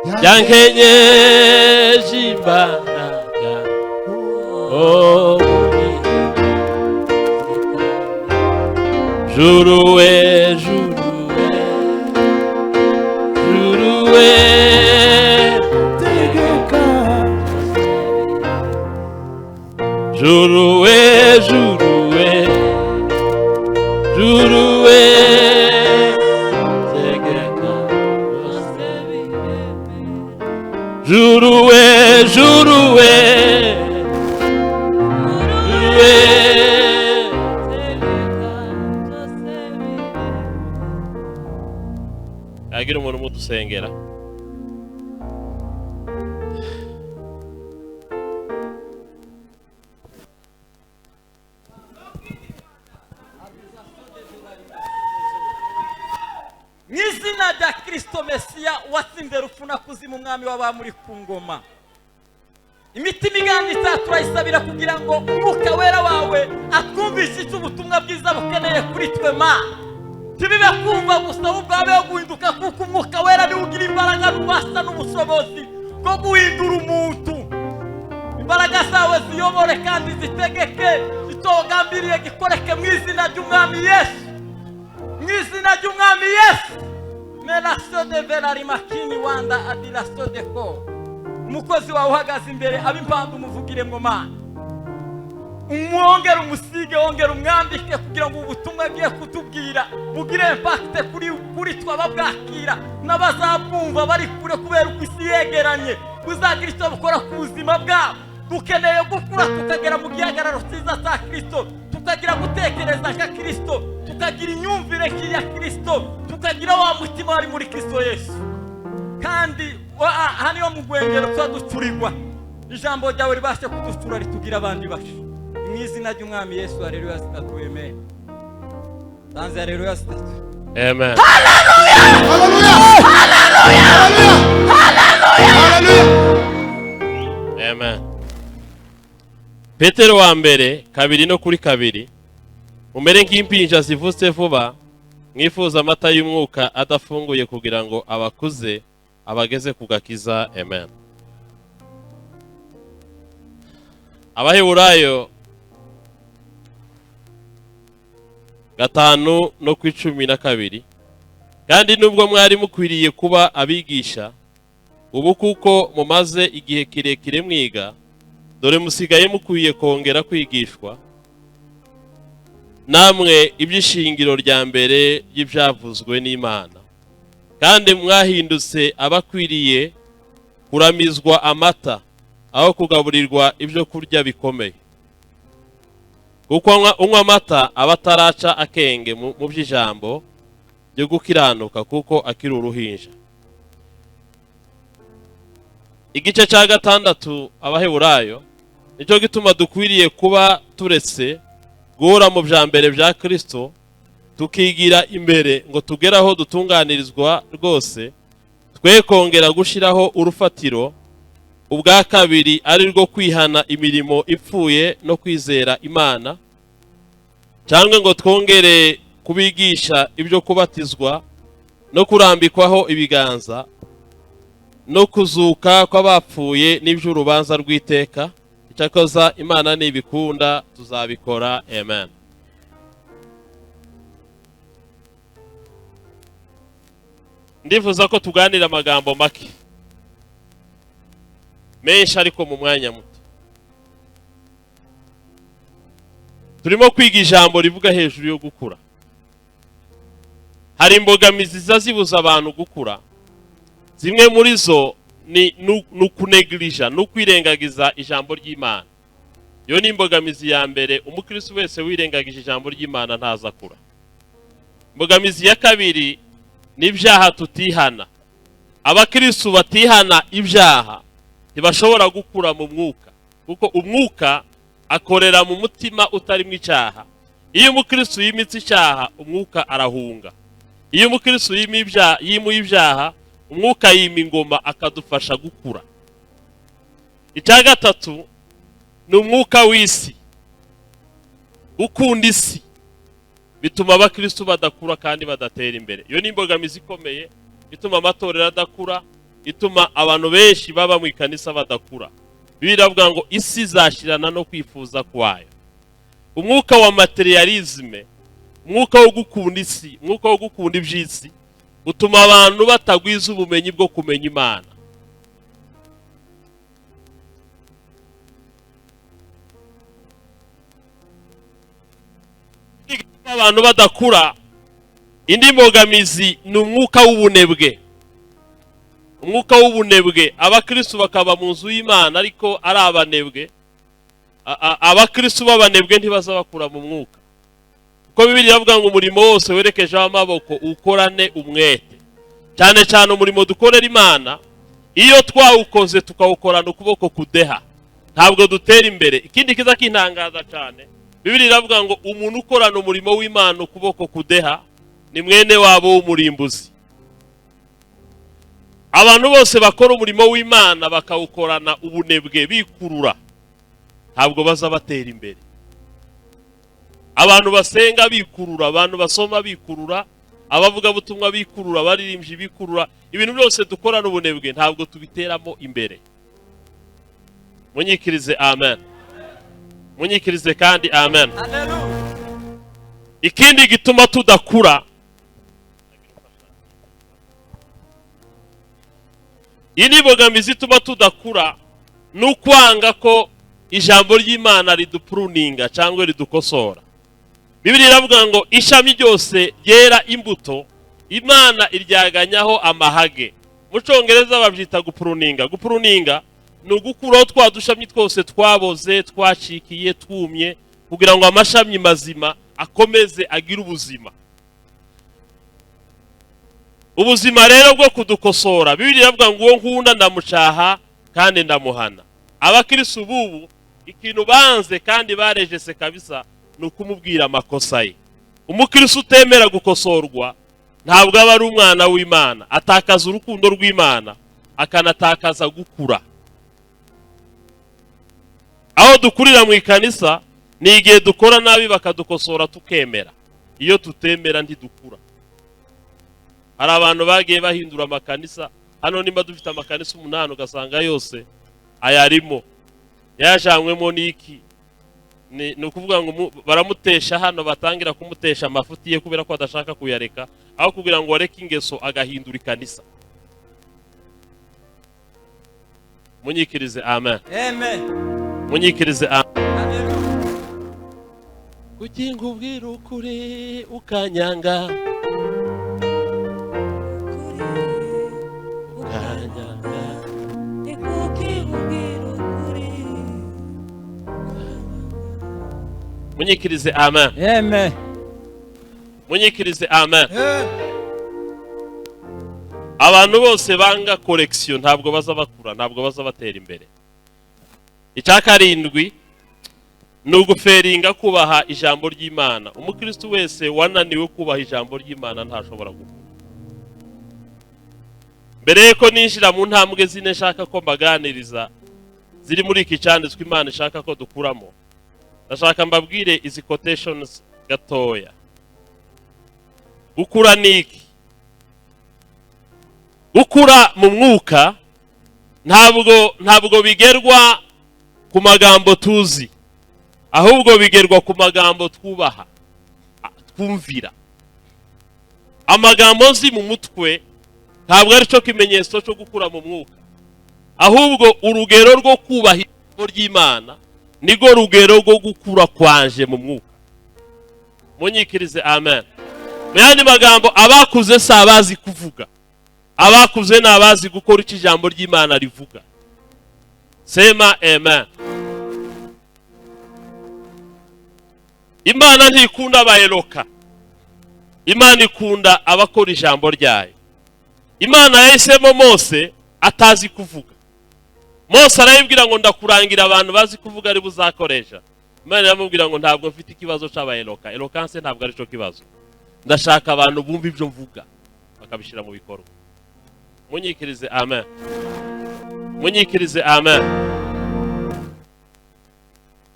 Byankenyeje imbaraga, oh, juru we, juru we, juru we, tegeka. Juru we, juru we, juru we, tegeka. Juru we, juru we, juru we, agira umuntu umudusengera. Mu izina rya Kirisito Mesiya watsinze rupfu na kuzimu, umwami w'abamuri ku ngoma, imitima iganditse turayisabira kugira ngo Umwuka Wera wawe atwumvishe icyo ubutumwa bwiza bukeneye kuri twe. Ma ntibibe kumva gusa, ahubwo habeho guhinduka, kuko Umwuka Wera niwe ugira imbaraga n'ububasha n'ubushobozi bwo guhindura umuntu. Imbaraga zawe ziyobore kandi zitegeke icyo wagambiriye gikoreke mu izina ry'Umwami Yesu, mu izina ry'Umwami Yesu. Melaso de velarimakini wanda adilaso de ko umukozi wawe uhagaze imbere ab'impanda umuvugire mu Mana, umwongere, umusige, wongere umwambike, kugira ngo ubutumwa agiye kutubwira bugire impact kuri twe ababwakira n'abazabwumva bari kure, kubera uko isi yegeranye, buzagira icyo bukora ku buzima bwabo. Dukeneye gukura tukagera mu gihagararo cyiza cya Kirisito, tukagira gutekereza nka Kirisito, tukagira imyumvire nk'iya Kirisito, tukagira wa mutima wari muri Kirisito Yesu. Kandi hano iyo mu rwengero tuba ducurirwa, ijambo ryawe ribashe kuducura ritugira abandi basha. Mu izina ry'Umwami Yesu, haleluya zitatu, amen. Tanze haleluya zitatu. Amen. Haleluya, haleluya, haleluya. Amen. Petero wa mbere 2:2: mumere nk'impinja zivutse vuba, mwifuza amata y'umwuka adafunguye, kugira ngo abakuze abageze ku gakiza. Amen. Abaheburayo 5:12: kandi nubwo mwari mukwiriye kuba abigisha, ubu kuko mumaze igihe kirekire mwiga, dore musigaye mukwiye kongera kwigishwa namwe iby'ishingiro rya mbere ry'ibyavuzwe n'Imana, kandi mwahindutse abakwiriye kuramizwa amata aho kugaburirwa ibyo kurya bikomeye, kuko unywa amata aba ataraca akenge mu by'ijambo ryo gukiranuka, kuko akiri uruhinja. Igice cya 6 Abaheburayo: nicyo gituma dukwiriye kuba turetse guhora mu bya mbere bya Kristo, tukigira imbere ngo tugere aho dutunganirizwa rwose, twe kongera gushyiraho urufatiro ubwa kabiri, ari rwo kwihana imirimo ipfuye no kwizera Imana, cyangwa ngo twongere kubigisha ibyo kubatizwa no kurambikwaho ibiganza no kuzuka kw'abapfuye n'iby'urubanza rw'iteka. Icyakoza Imana nibikunda tuzabikora. Amen. Ndifuza ko tuganira amagambo make, menshi ariko mu mwanya muto. Turimo kwiga ijambo rivuga hejuru yo gukura. Hari imbogamizi ziza zibuza abantu gukura. Zimwe muri zo ni ukunegirija, ni ukwirengagiza ijambo ry'Imana. Iyo ni imbogamizi ya mbere. Umukristo wese wirengagije ijambo ry'Imana ntazakura. Imbogamizi ya kabiri ni ibyaha tutihana. Abakristo batihana ibyaha ntibashobora gukura mu mwuka, kuko umwuka akorera mu mutima utarimo icyaha. Iyo umukristo yimitse icyaha, umwuka arahunga. Iyo umukristo yimuye ibyaha, umwuka yima ingoma akadufasha gukura. Icya gatatu ni umwuka w'isi. Gukunda isi bituma abakristo badakura kandi badatera imbere. Iyo ni imbogamizi ikomeye ituma amatorero adakura, Ituma abantu benshi baba mu ikanisa badakura. Bibiliya iravuga ngo isi izashirana no kwifuza kwayo. Umwuka wa matérialisme, umwuka wo gukunda isi, umwuka wo gukunda iby'isi, utuma abantu batagwiza ubumenyi bwo kumenya Imana. Abantu badakura. Indi mbogamizi ni umwuka w'ubunebwe. Umwuka w'ubunebwe, abakristu bakaba mu nzu y'Imana ariko ari abanebwe. Abakristu b'abanebwe ntibazabakura mu mwuka, kuko Bibiliya iravuga ngo umurimo wose werekejeho amaboko ukorane umwete. Cyane cyane umurimo dukorera Imana, iyo twawukoze tukawukorana ukuboko kudeha, ntabwo dutera imbere. Ikindi kiza kintangaza cyane, Bibiliya iravuga ngo umuntu ukorana umurimo w'Imana ukuboko kudeha ni mwene wabo w'umurimbuzi. Abantu bose bakora umurimo w'Imana bakawukorana ubunebwe, bikurura, ntabwo baza batera imbere. Abantu basenga bikurura, abantu basoma bikurura, abavugabutumwa bikurura, abaririmbyi bikurura, ibintu byose dukorana ubunebwe ntabwo tubiteramo imbere. Munyikirize amen. Munyikirize kandi amen. Ikindi gituma tudakura, iyi ni imbogamizi ituma tudakura, ni ukwanga ko ijambo ry'Imana ridupruninga cyangwa ridukosora. Bibiliya iravuga ngo ishami ryose ryera imbuto Imana iryaganyaho amahage. Mu Cyongereza babyita gupruninga. Gupruninga ni ugukuraho twa dushami twose twaboze, twacikiye, twumye, kugira ngo amashami mazima akomeze agire ubuzima. Ubuzima rero bwo kudukosora, Bibiliya iravuga ngo uwo nkunda ndamucaha kandi ndamuhana. Abakristu bubu ikintu banze kandi barejese kabisa ni ukumubwira amakosa ye. Umukristu utemera gukosorwa ntabwo aba ari umwana w'Imana, atakaza urukundo rw'Imana, akanatakaza gukura. Aho dukurira mu ikanisa ni igihe dukora nabi bakadukosora tukemera. Iyo tutemera ntidukura. Hari abantu bagiye bahindura amakanisa. Hano nimba dufite amakanisa 8 ugasanga yose ayarimo yajanywemo n'iki, ni ukuvuga ngo baramutesha hano, batangira kumutesha amafuti ye kubera ko adashaka kuyareka, aho kugira ngo areke ingeso agahindura ikanisa. Munyikirize amen. Amen. Munyikirize amen. Kuki nkubwira ukuri ukanyanga, ukanyanga, Munyikirize amen. Amen. Munyikirize amen. Abantu bose banga correction ntabwo baza bakura, ntabwo baza batera imbere. Icya karindwi ni uguferinga kubaha ijambo ry'Imana. Umukristo wese wananiwe kubaha ijambo ry'Imana ntashobora gukura. Mbere yuko ninjira mu ntambwe zine nshaka ko mbaganiriza ziri muri iki cyanditswe Imana ishaka ko dukuramo, ndashaka mbabwire izi quotations gatoya. Gukura ni iki? Gukura mu mwuka ntabwo bigerwa ku magambo tuzi, ahubwo bigerwa ku magambo twubaha, twumvira. Amagambo nzi mu mutwe ntabwo ari cyo kimenyetso cyo gukura mu mwuka, ahubwo urugero rwo kubaha ijambo ry'Imana nigo rugero rwo gukura kwanje mu mwuka. Munyikirize amen. Mu yandi magambo, abakuze si abazi kuvuga, abakuze ni abazi gukora icyo ijambo ry'Imana rivuga. Sema amen. Imana ntikunda abayeroka, Imana ikunda abakora ijambo ryayo. Imana yahisemo Mose atazi kuvuga. Mose arayibwira ngo ndakurangira abantu bazi kuvuga ari buzakoresha. Imana iramubwira ngo ntabwo mfite ikibazo c'abayeroka, eloquence ntabwo ari cyo kibazo, ndashaka abantu bumva ibyo mvuga bakabishira mu bikorwa. Munyikirize amen. Munyikirize amen.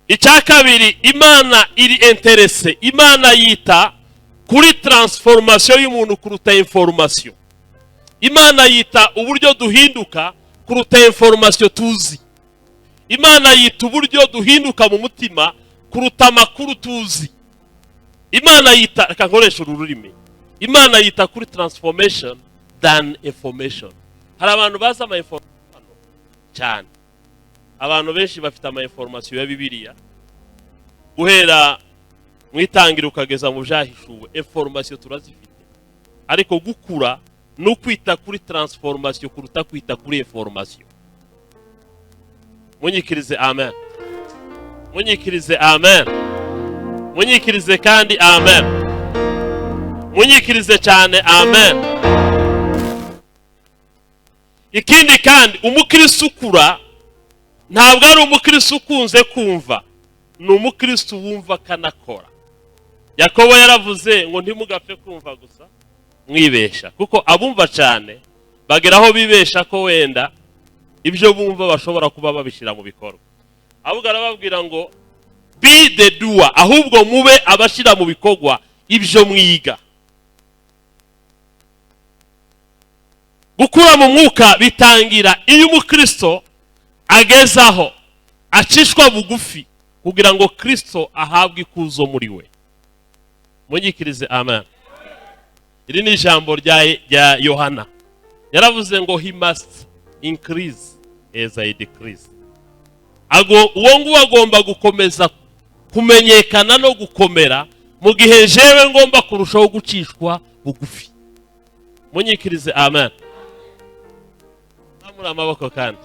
Icya kabiri, Imana iri intéressée, Imana yita kuri transformation y'umuntu kuruta information. Imana yita uburyo duhinduka kuruta information tuzi. Imana yita uburyo duhinduka mu mutima kuruta amakuru tuzi. Imana yita, reka nkoresha uru rurimi, Imana yita kuri transformation than information. Hari abantu bazi ama information cyane. Abantu benshi bafite ama information ya Bibiliya, guhera mu itangiriro ukageza mu byahishuwe, information turazifite. Ariko gukura no kwita kuri transformation kuruta kwita kuri information. Munyikirize amen. Munyikirize amen. Munyikirize kandi amen. Munyikirize cyane amen. Ikindi kandi, umukristo ukura ntabwo ari umukristo ukunze kumva, ni umukristo wumva akanakora. Yakobo yaravuze ngo ntimugapfe kumva gusa mwibesha, kuko abumva cyane bageraho bibesha ko wenda ibyo bumva bashobora kuba babishyira mu bikorwa. Ahubwo arababwira ngo be the doer, ahubwo mube abashyira mu bikorwa ibyo mwiga. Gukura mu mwuka bitangira iyo umukristo agezaho acishwa bugufi kugira ngo Kristo ahabwe ikuzo muri we. Munyikirize amen. Iri ni ijambo rya Yohana. Yaravuze ngo he must increase as I decrease. Uwo nguwo agomba gukomeza kumenyekana no gukomera mu gihe jewe ngomba kurushaho gucishwa bugufi. Munyikirize amen. Zamura amaboko kandi.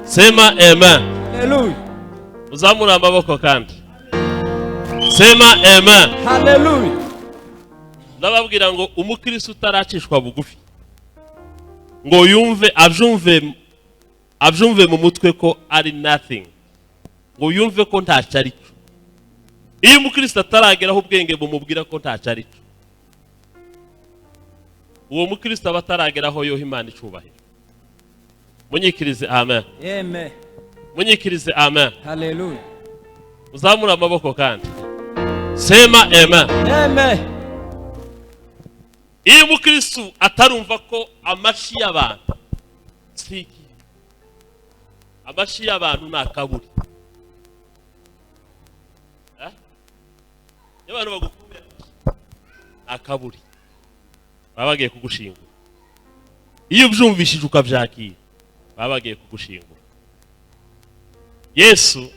Sema amen. Hallelujah. Uzamura amaboko kandi. Sema amen. Hallelujah. Ndababwira ngo umukristo utaracishwa bugufi ngo yumve abyumve mu mutwe ko ari nothing, ngo yumve ko ntacyo ari cyo. Iyo umukristo atarageraho ubwenge bumubwira ko ntacyo ari cyo, uwo mukristo aba atarageraho yoha Imana icubahiro. Munyikirize amen. Amen. Munyikirize amen. Hallelujah. Uzamura amaboko kandi. Sema amen. Amen. Iyo umukristo atarumva ko amashi y'abantu siki, amashi y'abantu ni akaburi. Iyo abantu bagukumira ni akaburi, baba bagiye kugushingura. Iyo ubyumvishije ukabyakira, baba bagiye kugushingura. Yesu,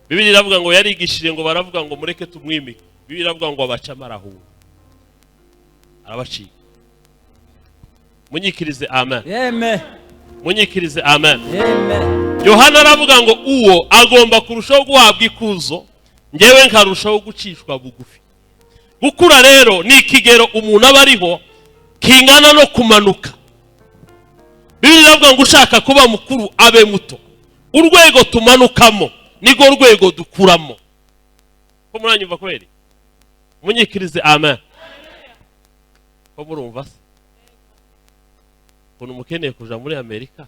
Bibiliya iravuga ngo yarigishije ngo baravuga ngo mureke tumwimike. Bibiliya iravuga ngo abacamo arahunga, arabacika. Munyikirize amen. Amen. Munyikirize amen. Amen. Yohana aravuga ngo uwo agomba kurushaho guhabwa ikuzo, ngewe nkarushaho gucishwa bugufi. Gukura rero ni ikigero umuntu aba ariho kingana no kumanuka. Bibiliya iravuga ngo ushaka kuba mukuru abe muto. Urwego tumanukamo niko rwego dukuramo. Ko muranyumva kweri? Munyikirize amen. Ko murumva se? Ukuntu mukeneye kuja muri Amerika,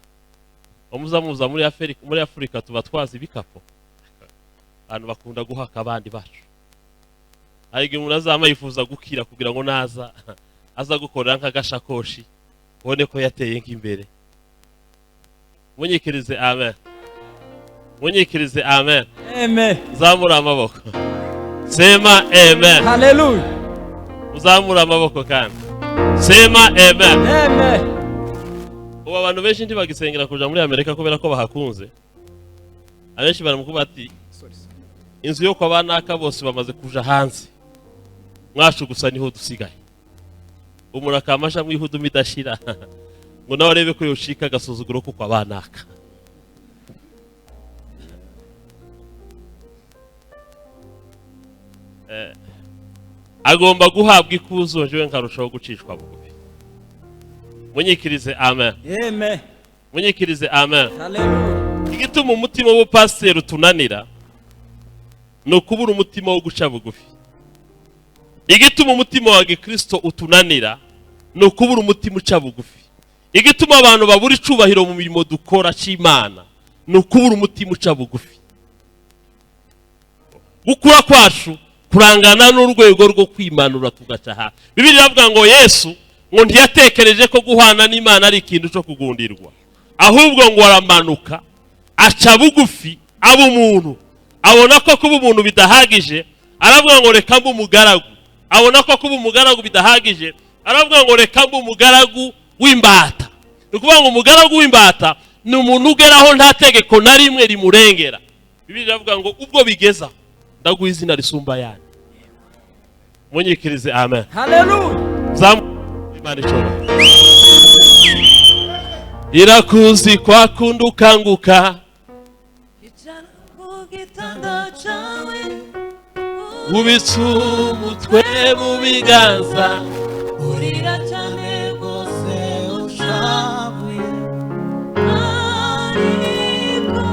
muza muri Afurika tuba twazi ibikapo. Abantu bakunda guhaka abandi bacu. Ariko umuntu azama yifuza gukira kugira ngo naza aza gukorera nk'agashakoshi, ubone ko yateye nk'imbere. Munyikirize amen. Munyikirize amen. Amen. Zamura amaboko. Sema amen. Hallelujah. Uzamura amaboko kandi. Sema amen. Amen. Ubu abantu benshi ntibagisengera kuja muri Amerika kubera ko bahakunze. Abenshi baramukuba ati inzu yo kwa banaka bose bamaze kuja hanze, mwacu gusa niho dusigaye. Umuntu akamasha mwihudu midashira ngo nawe arebe ko yoshika agasuzuguro ko kwa banaka. Agomba guhabwa ikuzo, jewe nkarushaho gucishwa bugufi. Munyikirize amen. Amen. Munyikirize amen. Hallelujah. Igituma umutima w'ubupasiteri utunanira ni ukubura umutima wo guca bugufi. Igituma umutima wa gikristo utunanira ni ukubura umutima uca bugufi. Igituma abantu babura icubahiro mu mirimo dukora c'Imana ni ukubura umutima uca bugufi. Gukura kwacu kurangana n'urwego rwo kwimanura tugaca hasi. Bibiliya iravuga ngo Yesu Ngo ntiyatekereje ko guhwana n'Imana ari ikintu cyo kugundirwa, ahubwo ngo aramanuka aca bugufi aba umuntu. Abona ko kuba umuntu bidahagije, aravuga ngo reka mbe umugaragu. Abona ko kuba umugaragu bidahagije, aravuga ngo reka mbe umugaragu w'imbata. Ni ukuvuga ngo umugaragu w'imbata ni umuntu ugeraho nta tegeko na rimwe rimurengera. Bibiliya iravuga ngo ubwo bigeza ndaguha izina risumba yanyu. Munyikirize amen. Haleluya. Imana ishobora irakuzi kwa kundi ukanguka, ubitse umutwe mu biganza, urira cyane rwose ushavuye, ariko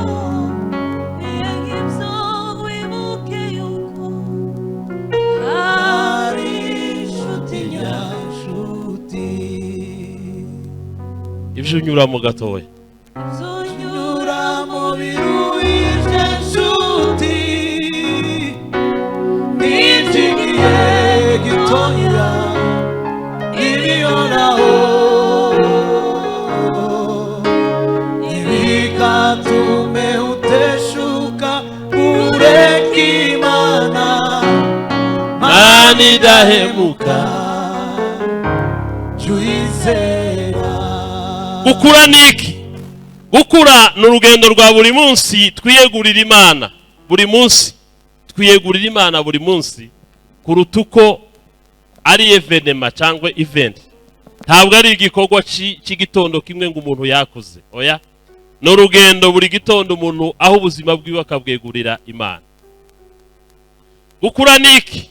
ibyo wibuke yuko hari inshuti nyanshuti. Ibyo unyuramo gatoya, ibyo unyuramo biruhije nshuti, n'iby'igihe gitoya ibihoraho, ntibikatume uteshuka ureka Imana, Mana idahemuka jya uyizera. Gukura ni iki? Gukura ni urugendo rwa buri munsi twiyegurira Imana buri munsi, twiyegurira Imana buri munsi kuruta uko ari événement cyangwa event. Ntabwo ari igikorwa cy'igitondo kimwe ngo umuntu yakoze, oya, ni urugendo buri gitondo umuntu aho ubuzima bwiwe akabwegurira Imana. Gukura ni iki?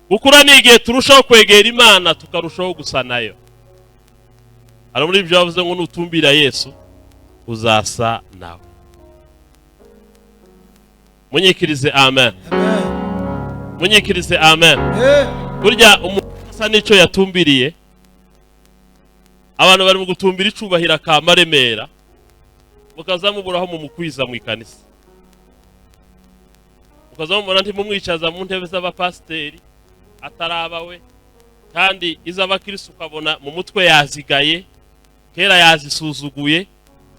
Gukura ni igihe turushaho kwegera Imana, tukarushaho gusa nayo. Hari muri ibyo bavuze ngo nutumbira Yesu uzasa nawe. Munyikirize amen. Munyikirize amen. Burya umuntu asa n'icyo yatumbiriye. Abantu bari mu gutumbira icubahira ka maremera, mukazamuburaho mu mukwiza mu ikanisa, mukazamubona ntimumwicaza mu ntebe z'abapasiteri atarabawe, kandi iz'abakristo ukabona mu mutwe yazigaye, kera yazisuzuguye,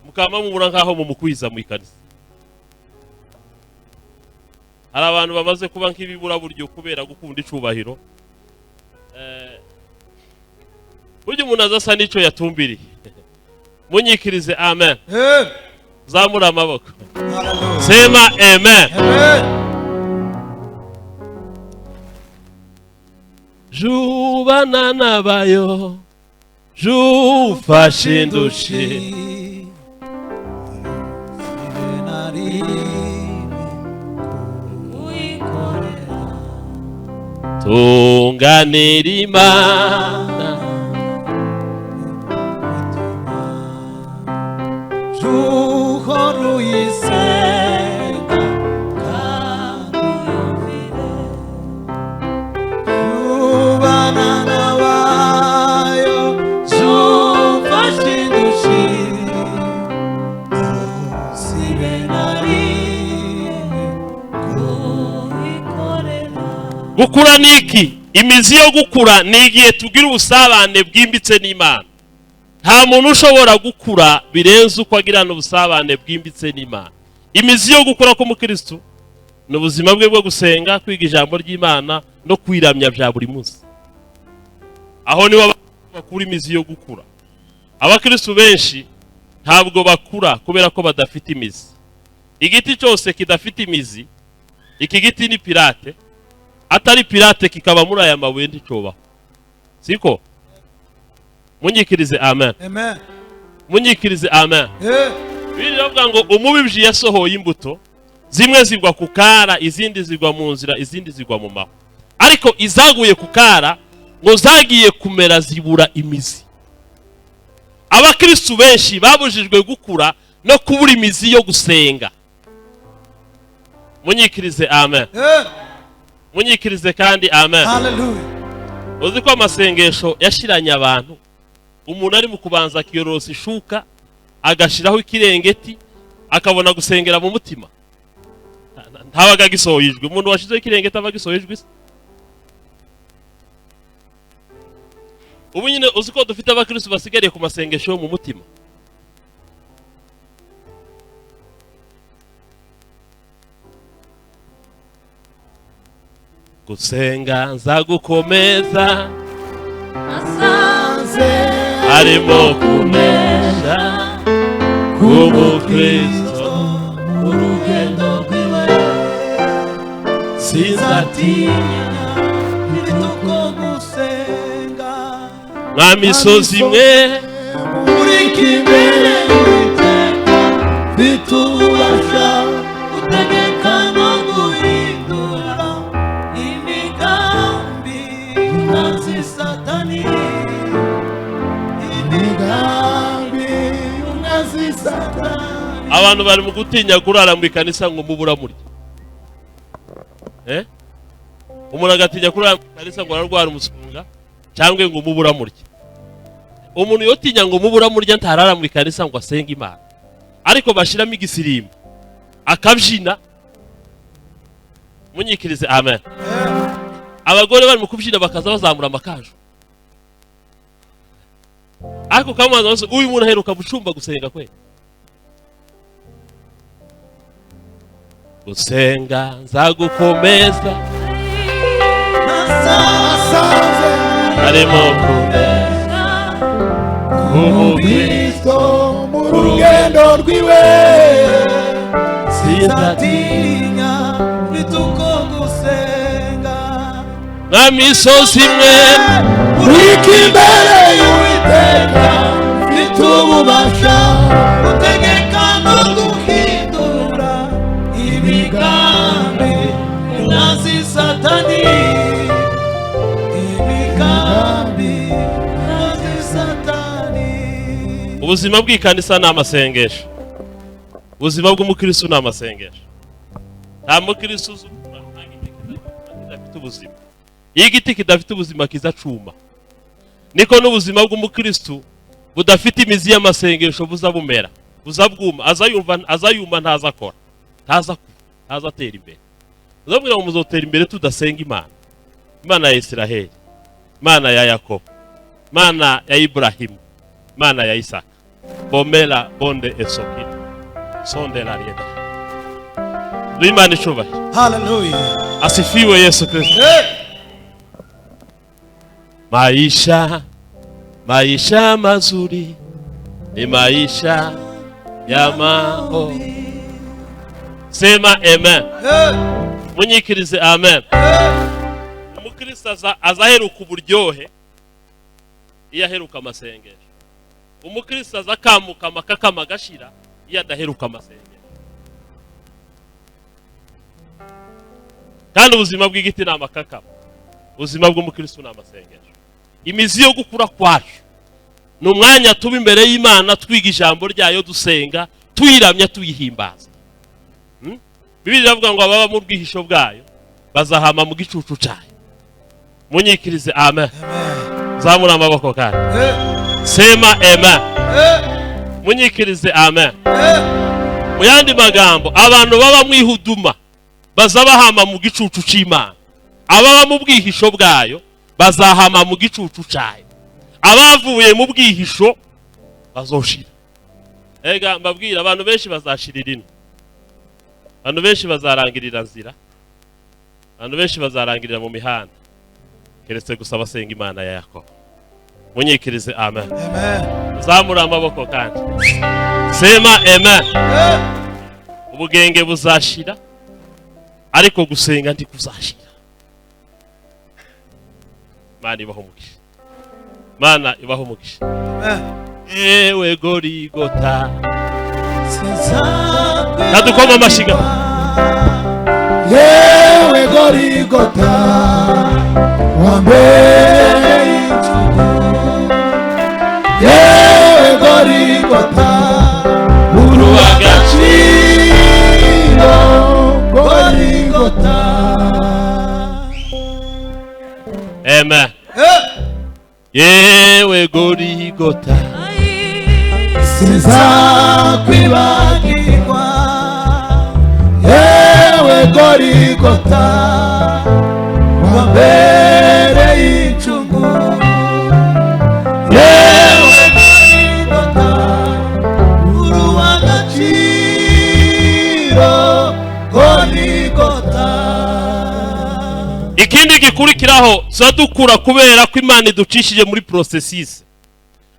mukaba mubura nkaho mu mukwiza mu ikanisa. Hari abantu bamaze kuba nk'ibibura buryo kubera gukunda icubahiro. Burya umuntu azasa n'icyo yatumbiriye. Munyikirize amen. Zamura amaboko, sema amen. Jubana nabayo, jufashe indushi, tunganira Imana, uhora uyisenga kandi uyumvire, jubana nabayo, jufashe indushi, ntusibe na rimwe kuyikorera. Gukura ni iki? Imizi yo gukura ni igihe tugira ubusabane bwimbitse n'Imana. Nta muntu ushobora gukura birenze uko agirana ubusabane bwimbitse n'Imana. Imizi yo gukura k'umukristo ni ubuzima bwe bwo gusenga, kwiga ijambo ry'Imana no kwiramya bya buri munsi. Aho niho bakura imizi yo gukura. Abakristo benshi ntabwo bakura kubera ko badafite imizi. Igiti cyose kidafite imizi, iki giti ni pirate, atari pirate kikaba muri aya mabuye nticobaho. Siko? Munyikirize amen. Amen. Munyikirize amen. Bibiliya iravuga ngo umubibyi yasohoye imbuto, zimwe zigwa ku kara, izindi zigwa mu nzira, izindi zigwa mu mahwa. Ariko izaguye ku kara ngo zagiye kumera zibura imizi. Abakristu benshi babujijwe gukura no kubura imizi yo gusenga. Munyikirize amen. Munyikirize kandi amen. Hallelujah. Uzi ko amasengesho yashiranye abantu, umuntu ari mu kubanza akiyorosa ishuka, agashiraho ikirengeti, akabona gusengera mu mutima. Ntabaga agisohoye ijwi. Umuntu washizeho ikirengeti aba agisohoye ijwi se? Ubu nyine uzi ko dufite abakristo basigariye ku masengesho yo mu mutima. Gusenga nzagukomeza Nasanze harimo kunesha k'umukristo urugendo rwiwe sinzatinya mfite uko gusenga mwa misozi imwe muri kimbere y'Uwiteka mfite ububasha gutegeka no guhindura imigambi y'umwanzi Satani, imigambi y'umwanzi Satani. Abantu bari mu gutinya kurara mu ikanisa ngo mubura murya. Umuntu agatinya kurara mu ikanisa ngo ararwara umusunga cyangwa ngo mubura murya. Umuntu yotinya ngo mubura murya ntarara mu ikanisa ngo asenge Imana. Ariko bashiramo igisirimba akabyina. Munyikirize amen. Abagore bari mu kubyina bakaza bazamura amakaju. Ariko kamaza bose uyu muntu aheruka gucumba gusenga kwe. Gusenga nzagukomeza Nasanze harimo kunesha k'umukristo mu rugendo rwiwe sinzatinya mfite uko gusenga mwa misozi imwe muri kimbere y'Uwiteka mfite ububasha gutegeka no guhindura imigambi y'umwanzi Satani, imigambi y'umwanzi Satani. Ubuzima bw'ikanisa ni amasengesho. Ubuzima bw'umukristo ni amasengesho. Nta mukristo uzukura nta giti kidafite ubuzima. Iyo igiti kidafite ubuzima kizacuma. Niko n'ubuzima bw'umukristo budafite imizi y'amasengesho buza bumera, buza bwuma, azayumva azayuma ntazakora, ntazakura, ntazatera imbere. Uzabwira ngo muzotera imbere tudasenga Imana. Imana ya Israheli, Imana ya Yakobo, Imana ya Ibrahimu, Imana ya Isaka. Bomela bonde esokina sonde la rieda. Imana icubahiro. Hallelujah. Asifiwe Yesu Kristo. Maisha, maisha mazuri ni maisha ya maombi. Sema amen. Munyikirize amen. Umukristo azaheruka uburyohe iyo aheruka amasengesho. Umukristo azakamuka amakakama agashira iyo adaheruka amasengesho. Kandi ubuzima bw'igiti ni amakakama. Ubuzima bw'umukristo ni amasengesho. Imizi yo gukura kwacu ni umwanya tuba imbere y'Imana twiga ijambo ryayo dusenga tuyiramya tuyihimbaza. Bibiliya iravuga ngo ababa mu bwihisho bwayo bazahama mu gicucu cyayo. Munyikirize amen. Zamura amaboko kandi. Sema amen. Munyikirize amen. Mu yandi magambo abantu baba mu ihuduma bazabahama mu gicucu cy'Imana. Ababa mu bwihisho bwayo bazahama mu gicucu cyayo. Abavuye mu bwihisho bazoshira. Ega mbabwira abantu benshi bazashirira ino. Abantu benshi bazarangirira nzira. Abantu benshi bazarangirira mu mihanda. Keretse gusa basenga Imana ya Yakobo. Munyikirize amen. Amen. Zamura amaboko kandi. Sema amen. Ubugenge buzashira ariko gusenga ndi kuzashira. Mana ibaho umugisha. Mana ibaho umugisha. Ewe Gorigota. Kadukoma amashiga. Yewe Gorigota wambere incugu. Yewe Gorigota uruwagaciro Gorigota. Amen. Yewe Gorigota sinzakwibagirwa. Yewe Gorigota wambere incugu. Ikindi gikurikiraho, tuba dukura kubera ko Imana iducishije muri processus.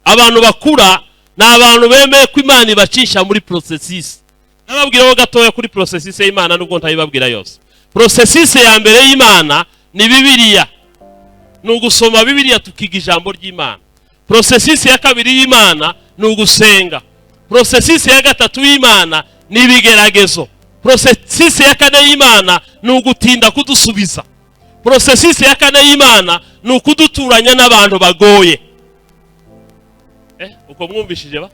Abantu bakura ni abantu bemeye ko Imana ibacisha muri processus. Nababwiraho gatoya kuri processus y'Imana, nubwo ntayibabwira yose. Processus ya mbere y'Imana ni Bibiliya, ni ugusoma Bibiliya tukiga ijambo ry'Imana. Processus ya kabiri y'Imana ni ugusenga. Processus ya gatatu y'Imana ni ibigeragezo. Processus ya kane y'Imana ni ugutinda kudusubiza. Processus ya kane y'Imana ni ukuduturanya n'abantu bagoye. Uko mwumvishije ba?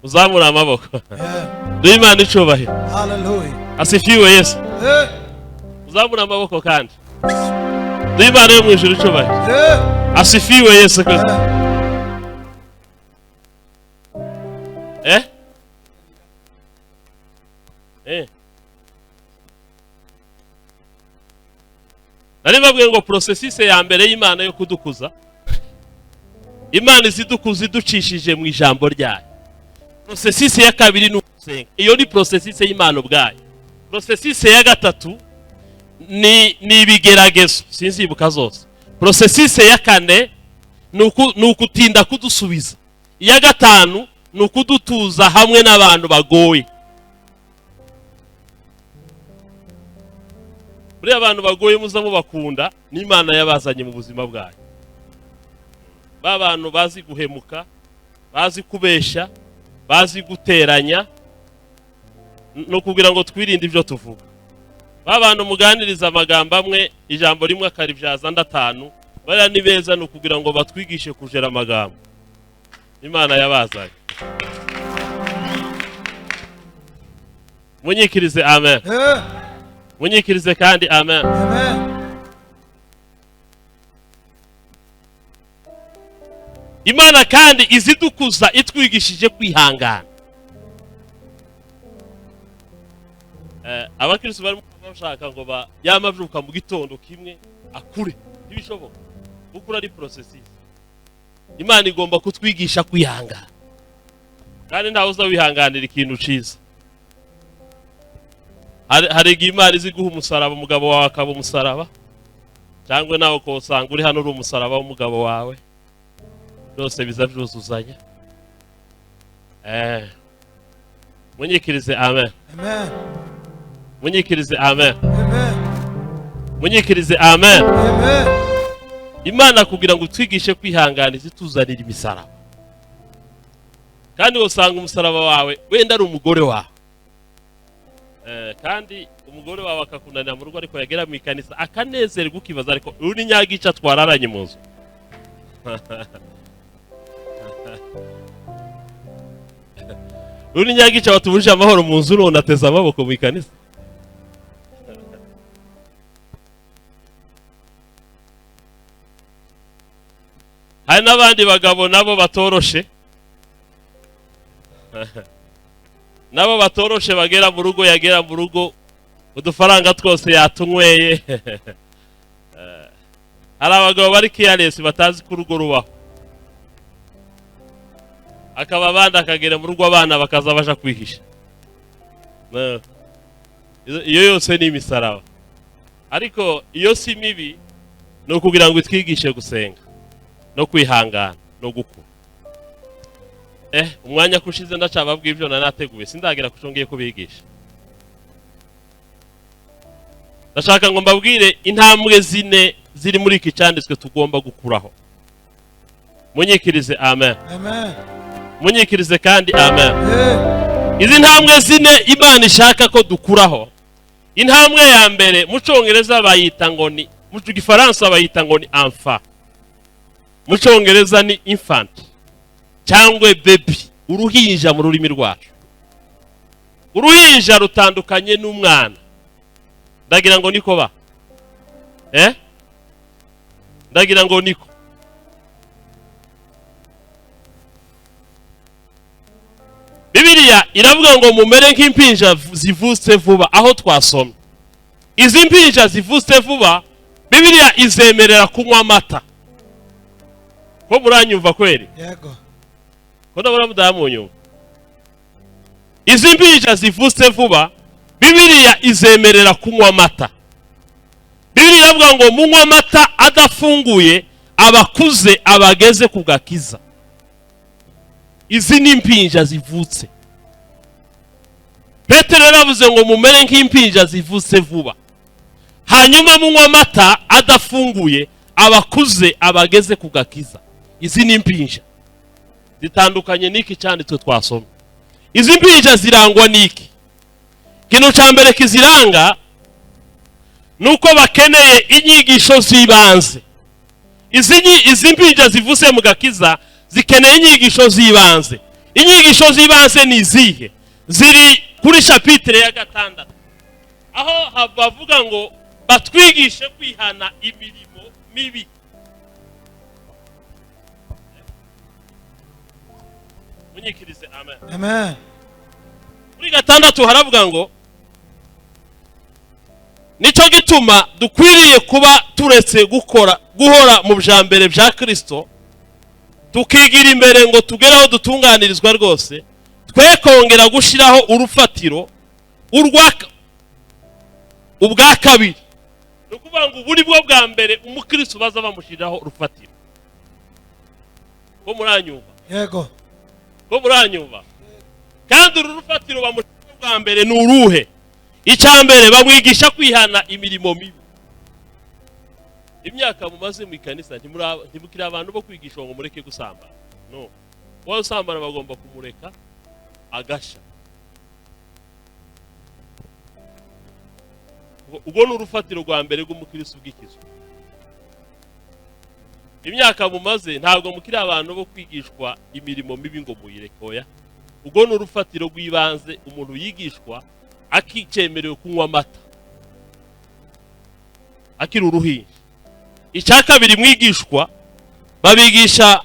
Uzamura amaboko. Duhe Imana icubahiro. Hallelujah. Asifiwe Yesu. Uzamura amaboko kandi. Duhe Imana yo mu ijuru icubahiro. Asifiwe Yesu Kristo. Nari babwiye ngo processus ya mbere y'Imana yo kudukuza, Imana izidukuza iducishije mu ijambo ryayo. Processus ya kabiri ni ugusenga. Iyo ni processus y'Imana ubwayo. Processus ya gatatu ni ibigeragezo, sinzibuka zose. Processus ya kane ni ukutinda kudusubiza. Iya gatanu ni ukudutuza hamwe n'abantu bagoye. Buriya abantu bagoye muza mubakunda, n'Imana yabazanye mu buzima bwayo. Ba bantu bazi guhemuka, bazi kubesha, bazi guteranya, no kugira ngo twirinde ibyo tuvuga. Ba bantu muganiriza amagambo amwe, ijambo rimwe akaribyaza ndatanu, bariya ni beza, ni ukugira ngo batwigishe kujera amagambo. Imana yabazanye. Munyikirize amen. Munyikirize kandi amen. Amen. Imana kandi izidukuza itwigishije kwihangana. Abakristo barimo bashaka ngo ba yamavyuka mu gitondo kimwe akure, ntibishoboka. Gukura ari processus. Imana igomba kutwigisha kwihangana. Kandi ntawe uzawihanganira ikintu ciza. Hari igihe Imana izi guha umusaraba umugabo wawe akaba umusaraba, cyangwa nawe ukosanga uri hano uri umusaraba w'umugabo wawe, byose biza byuzuzanya. Munyikirize amen. Amen. Munyikirize amen. Amen. Munyikirize amen. Amen. Imana kugira ngo twigishe kwihangana izituzanira imisaraba. Kandi usanga umusaraba wawe wenda ari umugore wawe. Kandi umugore wawe akakunanira mu rugo, ariko yagera mu ikanisa akanezerwa, ukibaza ariko uyu ni nyagica twararanye mu nzu. Uyu ni nyagica watubuje amahoro mu nzu, none ateze amaboko mu ikanisa. Hari n'abandi bagabo nabo batoroshe, nabo batoroshe bagera mu rugo, yagera mu rugo udufaranga twose yatunyweye. Hari abagabo bari careless batazi ko urugo rubaho, akaba abandi akagera mu rugo abana bakaza baja kwihisha. Iyo yose ni imisaraba, ariko iyo si mibi, ni ukugira ngo itwigishe gusenga no kwihangana no gukura. Umwanya kushize ndacababwiye ibyo nanateguye, sindagera kuco ngiye kubigisha. Ndashaka ngo mbabwire intambwe zine ziri muri iki cyanditswe tugomba gukuraho. Munyikirize amen. Amen. Munyikirize kandi amen. Izi ntambwe zine Imana ishaka ko dukuraho. Intambwe ya mbere mu Cyongereza bayita ngo ni, mu Gifaransa bayita ngo ni enfant. Mu Cyongereza ni infant cyangwa baby, uruhinja mu rurimi rwacu. Uruhinja rutandukanye n'umwana. Ndagira ngo niko ba. Ndagira ngo niko. Bibiliya iravuga ngo mumere nk'impinja zivutse vuba, aho twasomye. Izi mpinja zivutse vuba, Bibiliya izemerera kunywa amata. Ko muranyumva kweri? Yego. Ko ndabona mudamunyumva. Izi mpinja zivutse vuba, Bibiliya izemerera kunywa amata. Bibiliya iravuga ngo munywe amata adafunguye, abakuze abageze ku gakiza. Izi ni impinja zivutse. Petero yaravuze ngo mumere nk'impinja zivutse vuba, hanyuma munywe amata adafunguye, abakuze abageze ku gakiza. Izi ni impinja zitandukanye n'iki cyanditswe twasoma. Izi mpinja zirangwa n'iki? Ikintu cya mbere kiziranga ni uko bakeneye inyigisho z'ibanze. Izi mpinja zivutse mu gakiza zikeneye inyigisho z'ibanze. Inyigisho z'ibanze ni izihe? Ziri kuri chapitre ya 6, aho bavuga ngo batwigishe kwihana imirimo mibi. Munyikirize amen. Amen. Kuri 6 haravuga ngo nicyo gituma dukwiriye kuba turetse gukora guhora mu byambere bya Kristo, tukigira imbere ngo tugere aho dutunganirizwa rwose, twe kongera gushiraho urufatiro ubwa kabiri. Ni ukuvuga ngo ubu ni bwo bwa mbere umukristo baza bamushyiriraho urufatiro. Ko muranyumva? Yego. Ko muranyumva? Kandi uru rufatiro bamushyiraho bwa mbere ni uruhe? Icya mbere bamwigisha kwihana imirimo mibi. Imyaka mumaze mu ikanisa ntimukiri abantu bo kwigisha ngo mureke gusambana. No. Wowe usambana bagomba kumureka agasha. Ubwo ni urufatiro rwa mbere rw'umukristo bw'ikizwe. Imyaka mumaze ntabwo mukiri abantu bo kwigishwa imirimo mibi ngo muyireke, oya. Ubwo ni urufatiro rw'ibanze umuntu yigishwa akicemerewe kunywa amata akiri uruhinja. Icya kabiri mwigishwa babigisha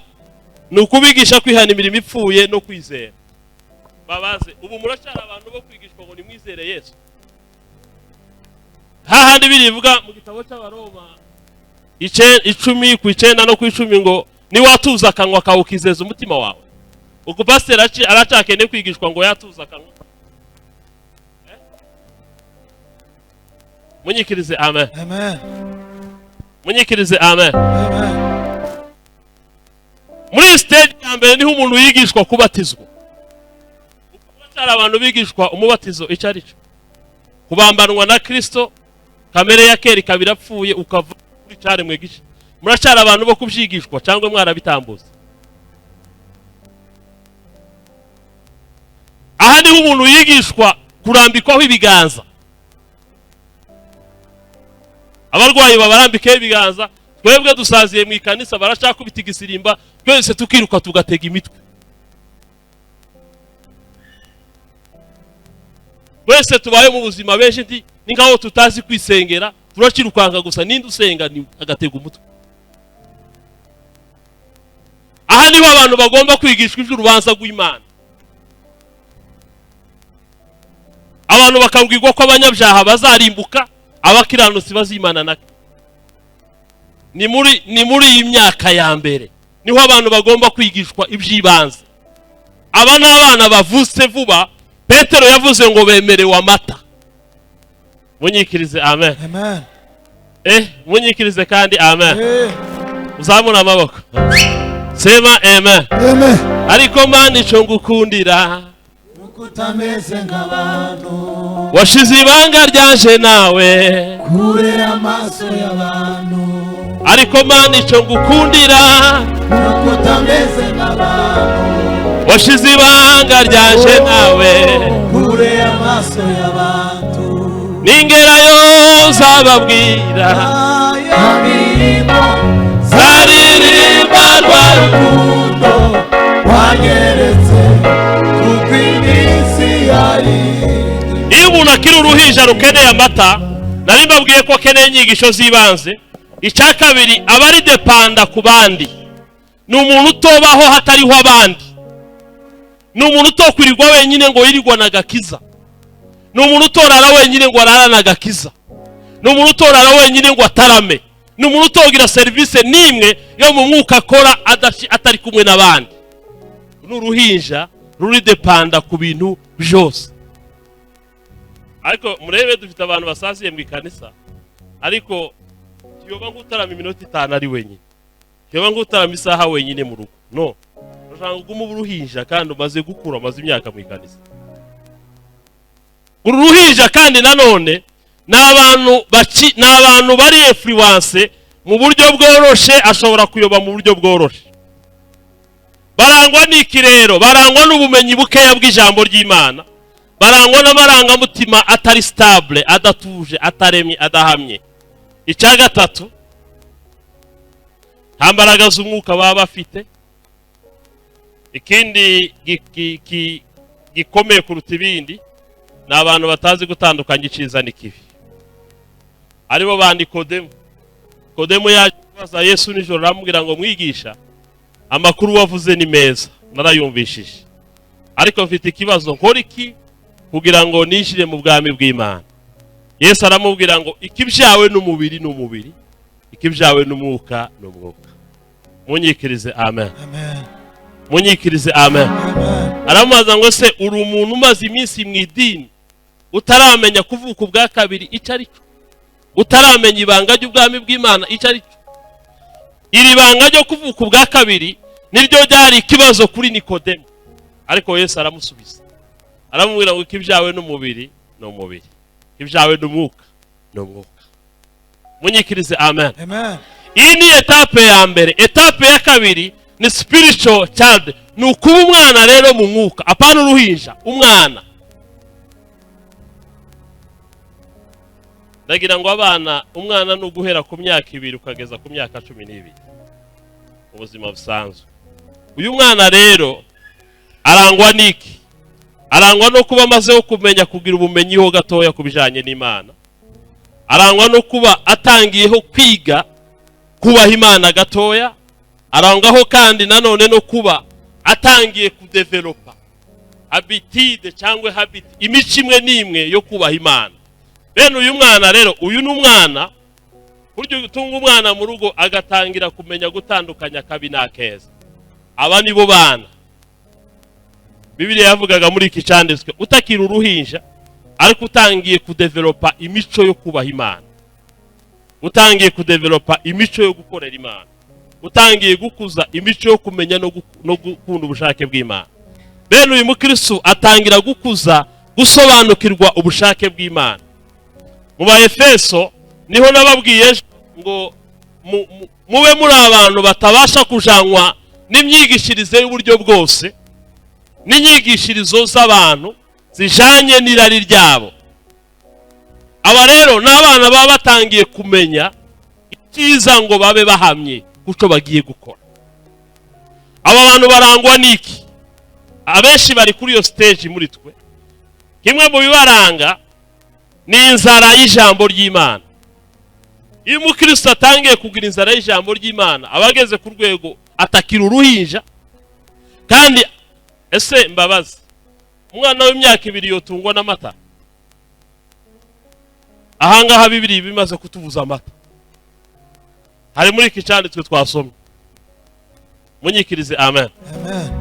ni ukubigisha kwihana imirimo ipfuye no kwizera. Babaze ubu muracyari abantu bo kwigishwa ngo nimwizere Yesu. Hahandi birivuga mu gitabo cy'Abaroma 10:9 no 10 ngo niwatuza akanwa kawe ukizeza umutima wawe. Ubwo pastor aracakeneye kwigishwa ngo yatuza akanwa. Munyikirize amen. Amen. Munyikirize amen. Amen. Muri stage ya mbere niho umuntu yigishwa kubatizwa. Uko abantu bigishwa umubatizo icyo ari cyo, kubambanwa na Kristo, kamere ya kera ikaba irapfuye ukava kuri cyaremwe gice. Muracyari abantu bo kubyigishwa cyangwa mwarabitambutse? Aha niho umuntu yigishwa kurambikwaho ibiganza. Abarwayi babarambikaho ibiganza, twebwe dusaziye mu ikanisa baracakubita igisirimba, twese tukiruka tugatega imitwe. Twese tubaye mu buzima benshi nti ni nkaho tutazi kwisengera, turacirukanka gusa, ninde usenga ni agatega umutwe. Aha niho abantu bagomba kwigishwa iby'urubanza rw'Imana. Abantu bakabwirwa ko abanyabyaha bazarimbuka, abakiranutsi bazimana na. Ni muri iyi myaka ya mbere niho abantu bagomba kwigishwa iby'ibanze. Aba ni abana bavutse vuba. Petero yavuze ngo bemerewe amata. Munyikirize amen. Amen. Munyikirize kandi amen. Uzamura amaboko. Sema amen. Amen. Ariko Mana ico ngukundira kutameze nk'abantu, washize ibanga ryanje nawe kure amaso y'abantu. Ariko Mana ico ngukundira kutameze nk'abantu, washize ibanga ryanje nawe kure amaso y'abantu. Ningerayo nzababwira imirimo zaririmba rwa rukundo wanyeretse. Iyo umuntu akiri uruhinja rukeneye amata, nari mbabwiye ko akeneye inyigisho z'ibanze. Icya kabiri aba ari depanda ku bandi. Ni umuntu utobaho hatariho abandi. Ni umuntu utokwirirwa wenyine ngo yirirwa na gakiza. Ni umuntu utorara wenyine ngo ararane agakiza. Ni umuntu utorara wenyine ngo atarame. Ni umuntu utogira serivisi n'imwe yo mu mwuka akora atari kumwe n'abandi. Ni uruhinja ruri depanda ku bintu byose. Ariko murebe dufite abantu basaziye mu ikanisa, ariko Ntiyoba nk'utarama iminota 5 ari wenyine, ntiyoba nk'utarama isaha wenyine mu rugo. No urashaka ugume uba uruhinja kandi umaze gukura, umaze imyaka mu ikanisa. Uru ruhinja kandi nanone ni abantu bari influence mu buryo bworoshe, ashobora kuyoba mu buryo bworoshe. Barangwa n'iki rero? Barangwa n'ubumenyi bukeya bw'ijambo ry'Imana, barangwa n'amarangamutima atari stable, adatuje, ataremye, adahamye. Icya gatatu, nta mbaraga z'umwuka baba bafite. Ikindi gikomeye kuruta ibindi, ni abantu batazi gutandukanya icyiza n'ikibi, aribo ba Nikodemu. Nikodemu yaje kubaza Yesu nijoro, aramubwira ngo mwigisha, amakuru wavuze ni meza narayumvishije, ariko mfite ikibazo, nkora iki kugira ngo ninjire mu bwami bw'Imana? Yesu aramubwira ngo ikibyawe n'umubiri ni umubiri, ikibyawe n'umwuka ni umwuka. Munyikirize amen. Amen. Munyikirize amen. Amen. Aramubaza ngo se uri umuntu umaze iminsi mu idini utaramenya kuvuka ubwa kabiri icyo ari cyo, utaramenya ibanga ry'ubwami bw'Imana icyo ari cyo? Iri banga ryo kuvuka ubwa kabiri niryo ryari ikibazo kuri Nikodemu, ariko Yesu aramusubiza aramubwira ngo ikibyawe n'umubiri ni umubiri, ikibyawe n'umwuka ni umwuka. Munyikirize amen. Amen. Iyi ni étape ya mbere. Étape ya kabiri ni spiritual child, ni ukuba umwana rero mu mwuka, apana uruhinja, umwana. Ndagira ngo abana, umwana ni uguhera ku myaka 2 ukageza ku myaka 12 ubuzima busanzwe. Uyu mwana rero arangwa n'iki? Arangwa no kuba amaze kumenya kugira ubumenyi ho gatoya ku bijanye n'Imana, arangwa no kuba atangiyeho kwiga kubaha Imana gatoya, arangwaho kandi nanone no kuba atangiye kudevelopa habitude cyangwa habit, imico imwe n'imwe yo kubaha Imana. Bene uyu mwana rero, uyu ni umwana buryo utunga umwana mu rugo agatangira kumenya gutandukanya akabi n'akeza. Aba nibo bana Bibiliya yavugaga muri iki cyanditswe, utakira uruhinja ariko utangiye kudevelopa imico yo kubaha Imana, utangiye kudevelopa imico yo gukorera Imana, utangiye gukuza imico yo kumenya no gukunda ubushake bw'Imana. Bene uyu mukristo atangira gukuza gusobanukirwa ubushake bw'Imana. Mu Baefeso niho nababwiye ngo mube muri abantu batabasha kujanwa n'imyigishirize y'uburyo bwose, n'inyigishirizo z'abantu zijanye n'irari ryabo. Aba rero n'abana baba batangiye kumenya icyiza ngo babe bahamye kuco bagiye gukora. Aba bantu barangwa n'iki? Abenshi bari kuri iyo stage muri twe. Kimwe mu bibaranga ni inzara y'ijambo ry'Imana. Iyo umukristo atangiye kugira inzara y'ijambo ry'Imana, aba ageze ku rwego atakira uruhinja. Kandi ese mbabazi, umwana w'imyaka 2 yotungwa n'amata? Ahangaha Bibiliya bimaze kutubuza amata. Hari muri iki cyanditswe twasomye. Munyikirize amen. Amen.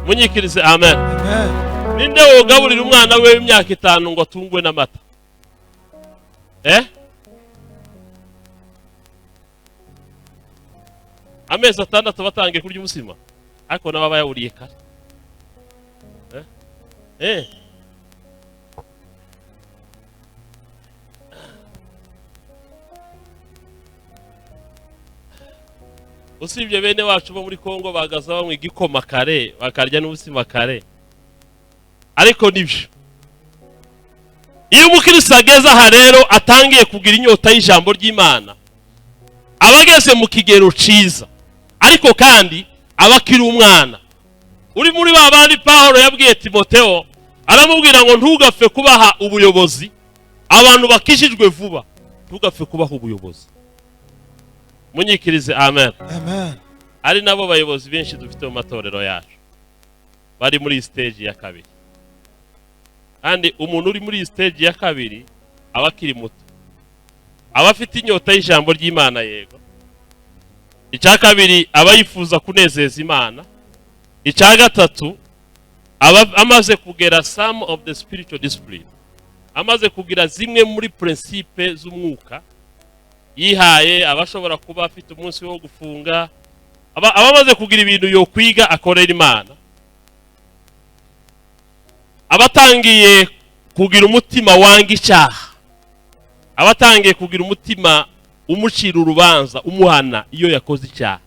Munyikirize amen. Amen. Ninde wogaburira umwana we w'imyaka 5 ngo atungwe n'amata? Amezi 6 batangiye kurya umusima, ariko nabo bayawuriye kare. Usibye bene wacu bo muri Kongo bagaza banywa igikoma kare, bakarya n'ubusima kare, ariko nibyo. Iyo umukristo ageze aha rero atangiye kugira inyota y'ijambo ry'Imana, aba ageze mu kigero ciza, ariko kandi aba akiri umwana. Uri muri ba bandi Pawulo yabwiye Timoteo, aramubwira ngo ntugapfe kubaha ubuyobozi abantu bakijijwe vuba, ntugapfe kubaha ubuyobozi. Munyikirize amen. Amen. Ari nabo bayobozi benshi dufite mu matorero yacu bari muri stage ya kabiri. Kandi umuntu uri muri stage ya kabiri aba akiri muto, aba afite inyota y'ijambo ry'Imana, yego. Icya kabiri, aba yifuza kunezeza Imana. Icya gatatu, aba amaze kugera some of the spiritual discipline, amaze kugira zimwe muri principe z'umwuka. Yihaye aba ashobora kuba afite umunsi wo gufunga, aba amaze kugira ibintu yo kwiga akorera Imana, abatangiye kugira umutima wanga icyaha, abatangiye kugira umutima umucira urubanza, umuhana iyo yakoze icyaha.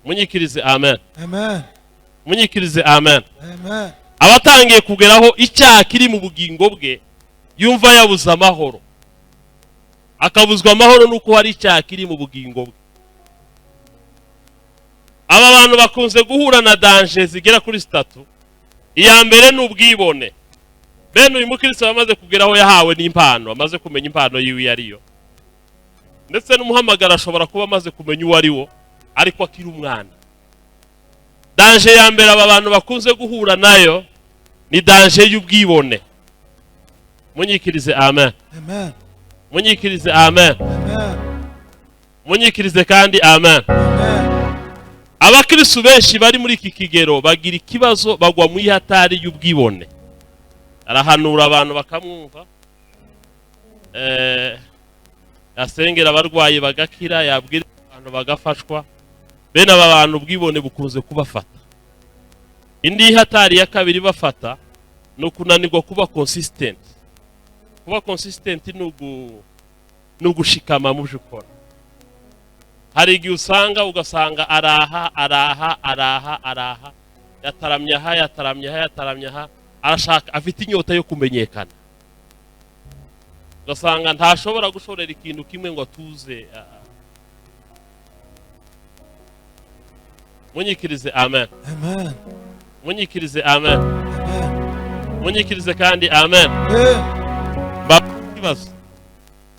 Munyikirize amen. Amen. Munyikirize amen. Amen. Abatangiye kugeraho icyaha kiri mu bugingo bwe, yumva yabuze amahoro, akabuzwa amahoro nuko hari icyaha kiri mu bugingo bwe. Aba bantu bakunze guhura na danger zigera kuri zitatu. Iya mbere ni ubwibone. Bene uyu mukristo amaze kugeraho yahawe n'impano, amaze kumenya impano yiwe iyo ariyo, ndetse n'umuhamagara ashobora kuba amaze kumenya uwo ari wo, ariko akiri umwana. Danger ya mbere aba bantu bakunze guhura nayo ni danger y'ubwibone. Munyikirize amen. Amen. Munyikirize amen. Amen. Munyikirize kandi amen. Amen. Abakristo benshi bari muri iki kigero bagira ikibazo, bagwa mu ihatari y'ubwibone. Arahanura abantu bakamwumva, yasengera abarwayi bagakira, yabwira abantu bagafashwa. Bene aba bantu ubwibone bukunze kubafata. Indi hatari ya kabiri bafata ni ukunanirwa kuba consistent. Kuba consistent ni ugushikama mu byo ukora. Hari igihe usanga ugasanga araha araha araha araha, yataramye aha, yataramye aha, yataramye aha, arashaka, afite inyota yo kumenyekana. Ugasanga ntashobora gushorera ikintu kimwe ngo atuze. Munyikirize amen. Amen. Munyikirize amen. Amen. Munyikirize kandi amen. Ikibazo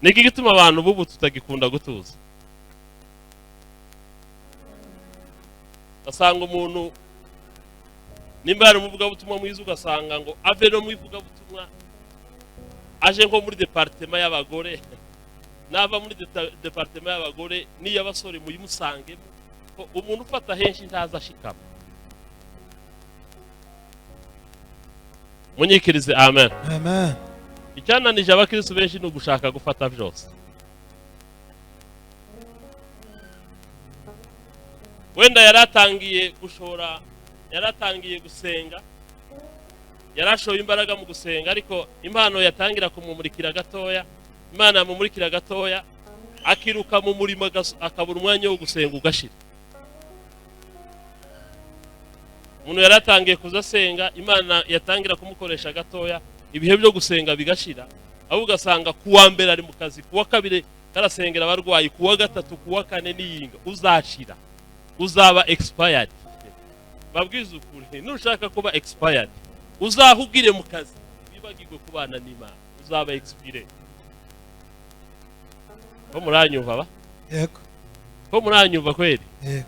niki gituma abantu bubu tutagikunda gutuza? Ugasanga umuntu nimba ari umuvugabutumwa mwiza, ugasanga ngo ave no mu ivugabutumwa aje nko muri departement y'abagore, nava muri departement y'abagore n'iy'abasore muyimusangemo. Umuntu ufata henshi ntaza ashikama. Munyikirize amen. Amen. Icyananije abakristo benshi ni ugushaka gufata byose. Wenda yaratangiye gushora, yaratangiye gusenga, yarashoye imbaraga mu gusenga, ariko impano yatangira kumumurikira gatoya, Imana yamumurikira gatoya, akiruka mu murimo akabura umwanya wo gusenga ugashira. Umuntu yaratangiye kuzasenga, Imana yatangira kumukoresha gatoya, ibihe byo gusenga bigashira, aho ugasanga kuwa mbere ari mu kazi, kuwa kabiri karasengera abarwayi, kuwa gatatu, kuwa kane niyinga, uzashira, uzaba expired. Babwiza ukuri, nushaka kuba expired, uzahugire mu kazi, wibagirwe kubana n'Imana, uzaba expired. Ko muranyumva ba? Yego. Ko muranyumva kweli? Yego.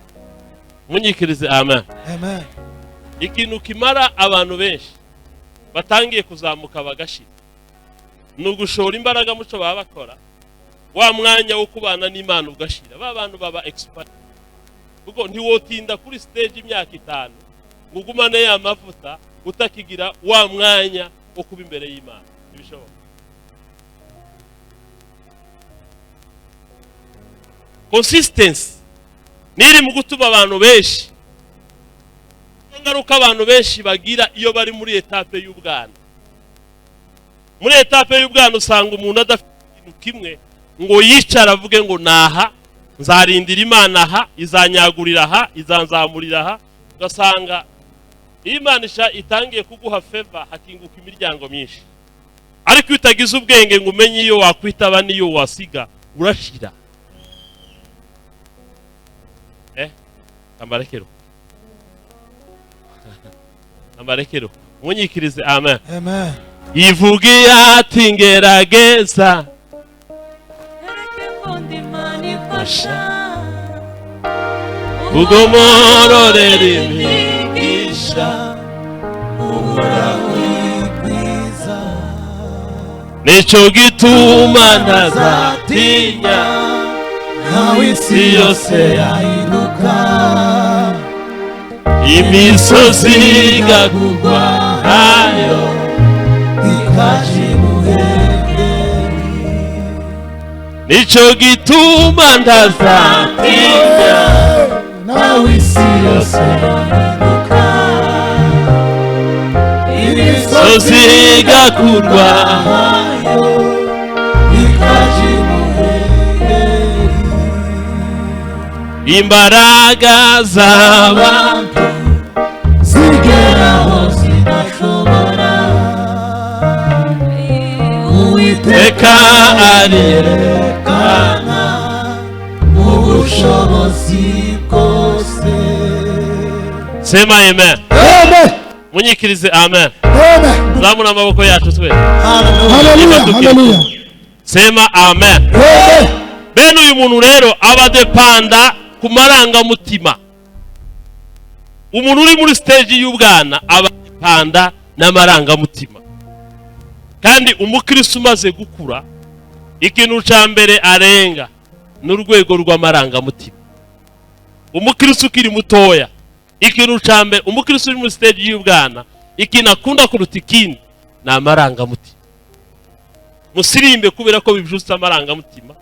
Munyikirize amen. Amen. Ikintu kimara abantu benshi batangiye kuzamuka bagashira ni ugushora imbaraga muco baba bakora, wa mwanya wo kubana n'Imana ugashira. Ba bantu baba expert, kuko ntiwotinda kuri stage imyaka 5 ngo ugumane ya mavuta utakigira wa mwanya wo kuba imbere y'Imana. Ntibishoboka. Consistency niri mu gutuma abantu benshi, ingaruka abantu benshi bagira iyo bari muri etape y'ubwana. Muri etape y'ubwana usanga umuntu adafite ikintu kimwe ngo yicara avuge ngo naha nzarindira Imana aha, izanyagurira aha, izanzamurira aha. Ugasanga iyo Imana itangiye kuguha favor hakinguka imiryango myinshi, ariko iyo utagize ubwenge ngo umenye iyo wakwitaba n'iyo wasiga, urashira. Ambarekero. Ambarekero. Munyikirize amen. Amen. Ivugiye ati ngerageza ugomororera imigisha nicyo gituma ntazatinya nawe isi yose yahinduka, imisozi igakugwa hayo ikajibuhengeri. Nicyo gituma ntazatinya nawe isi yose yahinduka imisozi igakurwa ikajya imuhengeri imbaraga z'abantu zigeraho zidashobora Uwiteka arerekana ubushobozi bwose. Sema amen. Amen. Munyikirize amen. Amen. Zamura amaboko yacu twese. Hallelujah. Hallelujah. Sema amen. Amen. Bene uyu muntu rero aba dependa ku marangamutima. Umuntu uri muri stage y'ubwana aba dependa n'amarangamutima. Kandi umukristo umaze gukura, ikintu cya mbere arenga n'urwego rw'amarangamutima. Umukristo ukiri mutoya, ikintu cya mbere umukristo uri muri stage y'ubwana, ikintu akunda kuruta ikindi ni amarangamutima. Musirimbe kubera ko bibyutsa amarangamutima,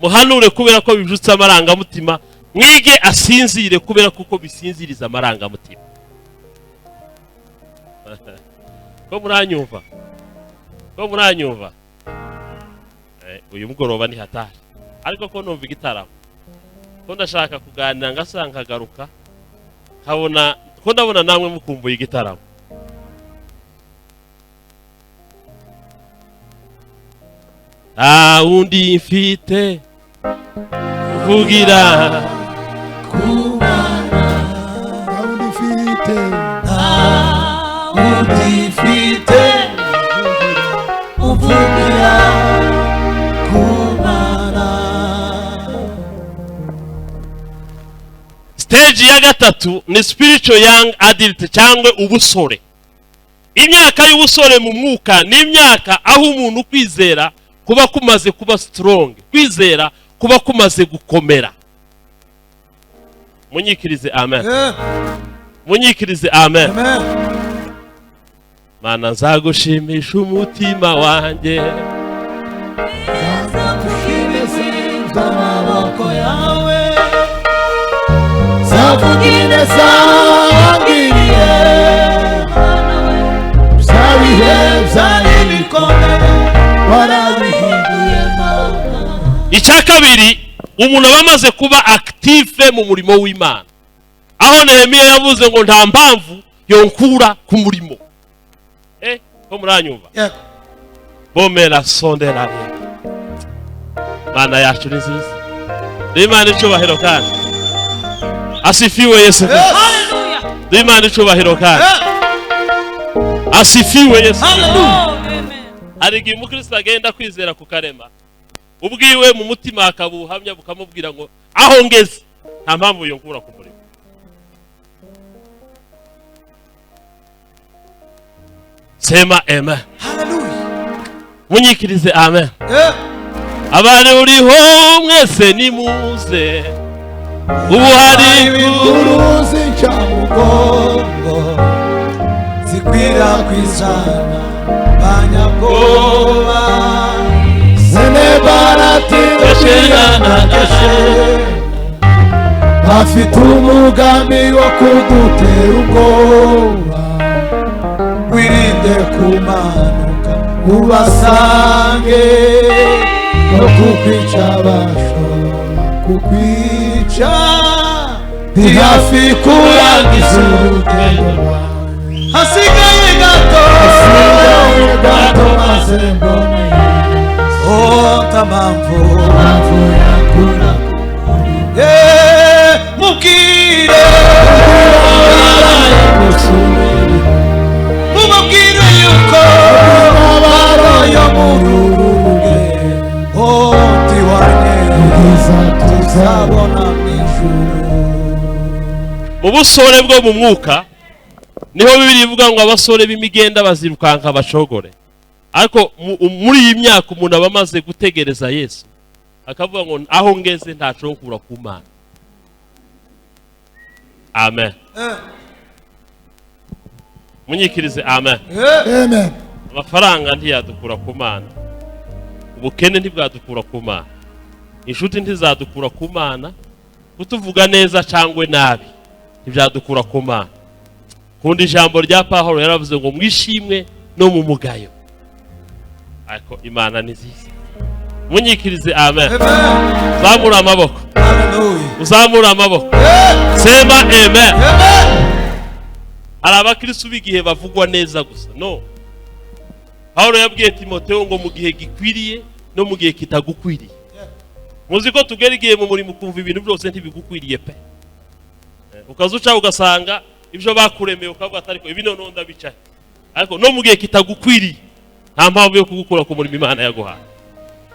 muhanure kubera ko bibyutsa amarangamutima, mwige asinzire kubera kuko bisinziriza amarangamutima. Ko muranyumva? Ko muranyumva? Uyu mugoroba ni hatari. Ariko ko numva igitaramo, ko ndashaka kuganira ngasanga nkagaruka, nkabona ko ndabona namwe mukumbuye igitaramo. Nta wundi mfite kuvugira Kumana Nta wundi mfite, nta wundi mfite uvugira kumana. Stage ya gatatu ni spiritual young adult cyangwa ubusore. Imyaka y'ubusore mu mwuka ni imyaka aho umuntu kwizera kuba kumaze kuba strong, kwizera kuba kumaze gukomera. Munyikirize amen. Munyikirize amen. Amen. Mana nzagushimisha umutima wanjye, Amaboko yawe zavuga ineza wangiriye, bya bihe byari bikomeye warabihinduye Mana. Icya kabiri, umuntu aba amaze kuba active mu murimo w'Imana. Aho Nehemiya yavuze ngo nta mpamvu yonkura ku murimo. Ko muranyumva? Yego. Bomera sondera. Mana yacu ni nziza. Imana icubahiro kandi. Asifiwe Yesu. Hallelujah. Imana icubahiro kandi. Asifiwe Yesu. Oh, amen. Hari igihe umukristo agenda kwizera ku karema, ubwiwe mu mutima akaba ubuhamya bukamubwira ngo aho ngeze nta mpamvu yonkura ku murimo. Sema amen. Hallelujah. Munyikirize amen. Abari uriho mwese nimuze, ubu hari Inkuru z'incamugongo zikwirakwizana banyabwoba, Senebaratira bafite umugambi wo kudutera ubwoba, wirinde kumanuka ubasange, no kukwica bashobora kukwica, ndi hafi kurangiza urugendo rwawe, hasigaye gato, hasigaye gato maze mbone oh nta mpamvu yakura mubwire, mubabwire yuko amabaro yo mu ruge oh tiwanye tuzabona mu ijuru. Mu busore bwo mu mwuka niho Bibiliya ivuga ngo abasore b'imigenda bazirukanka bashogore. Ariko muri iyi myaka umuntu aba amaze gutegereza Yesu, akavuga ngo aho ngeze ntaconkura ku Mana. Amen. Munyikirize amen. Amen. Amafaranga ntiyadukura ku Mana, ubukene ntibwadukura ku Mana, Inshuti ntizadukura ku Mana, kutuvuga neza cyangwa nabi ntibyadukura ku Mana. Kundi ijambo rya Pawulo yaravuze ngo mwishimwe no mu mugayo. Ariko Imana ni nziza. Munyikirize amen. Zamura amaboko. Uzamura amaboko. Sema amen. Hari abakristo b'igihe bavugwa neza gusa. No. Pawulo yabwiye Timoteyo ngo mu gihe gikwiriye no mu gihe kitagukwiriye. Muzi ko tugera igihe mu murimo ukumva ibintu byose ntibigukwiriye pe. Ukazuca ugasanga ibyo bakuremeye ukavuga ati ariko ibi none ndabicaye. Ariko no mu gihe kitagukwiriye nta mpamvu yo kugukura ku murimo Imana yaguhaye.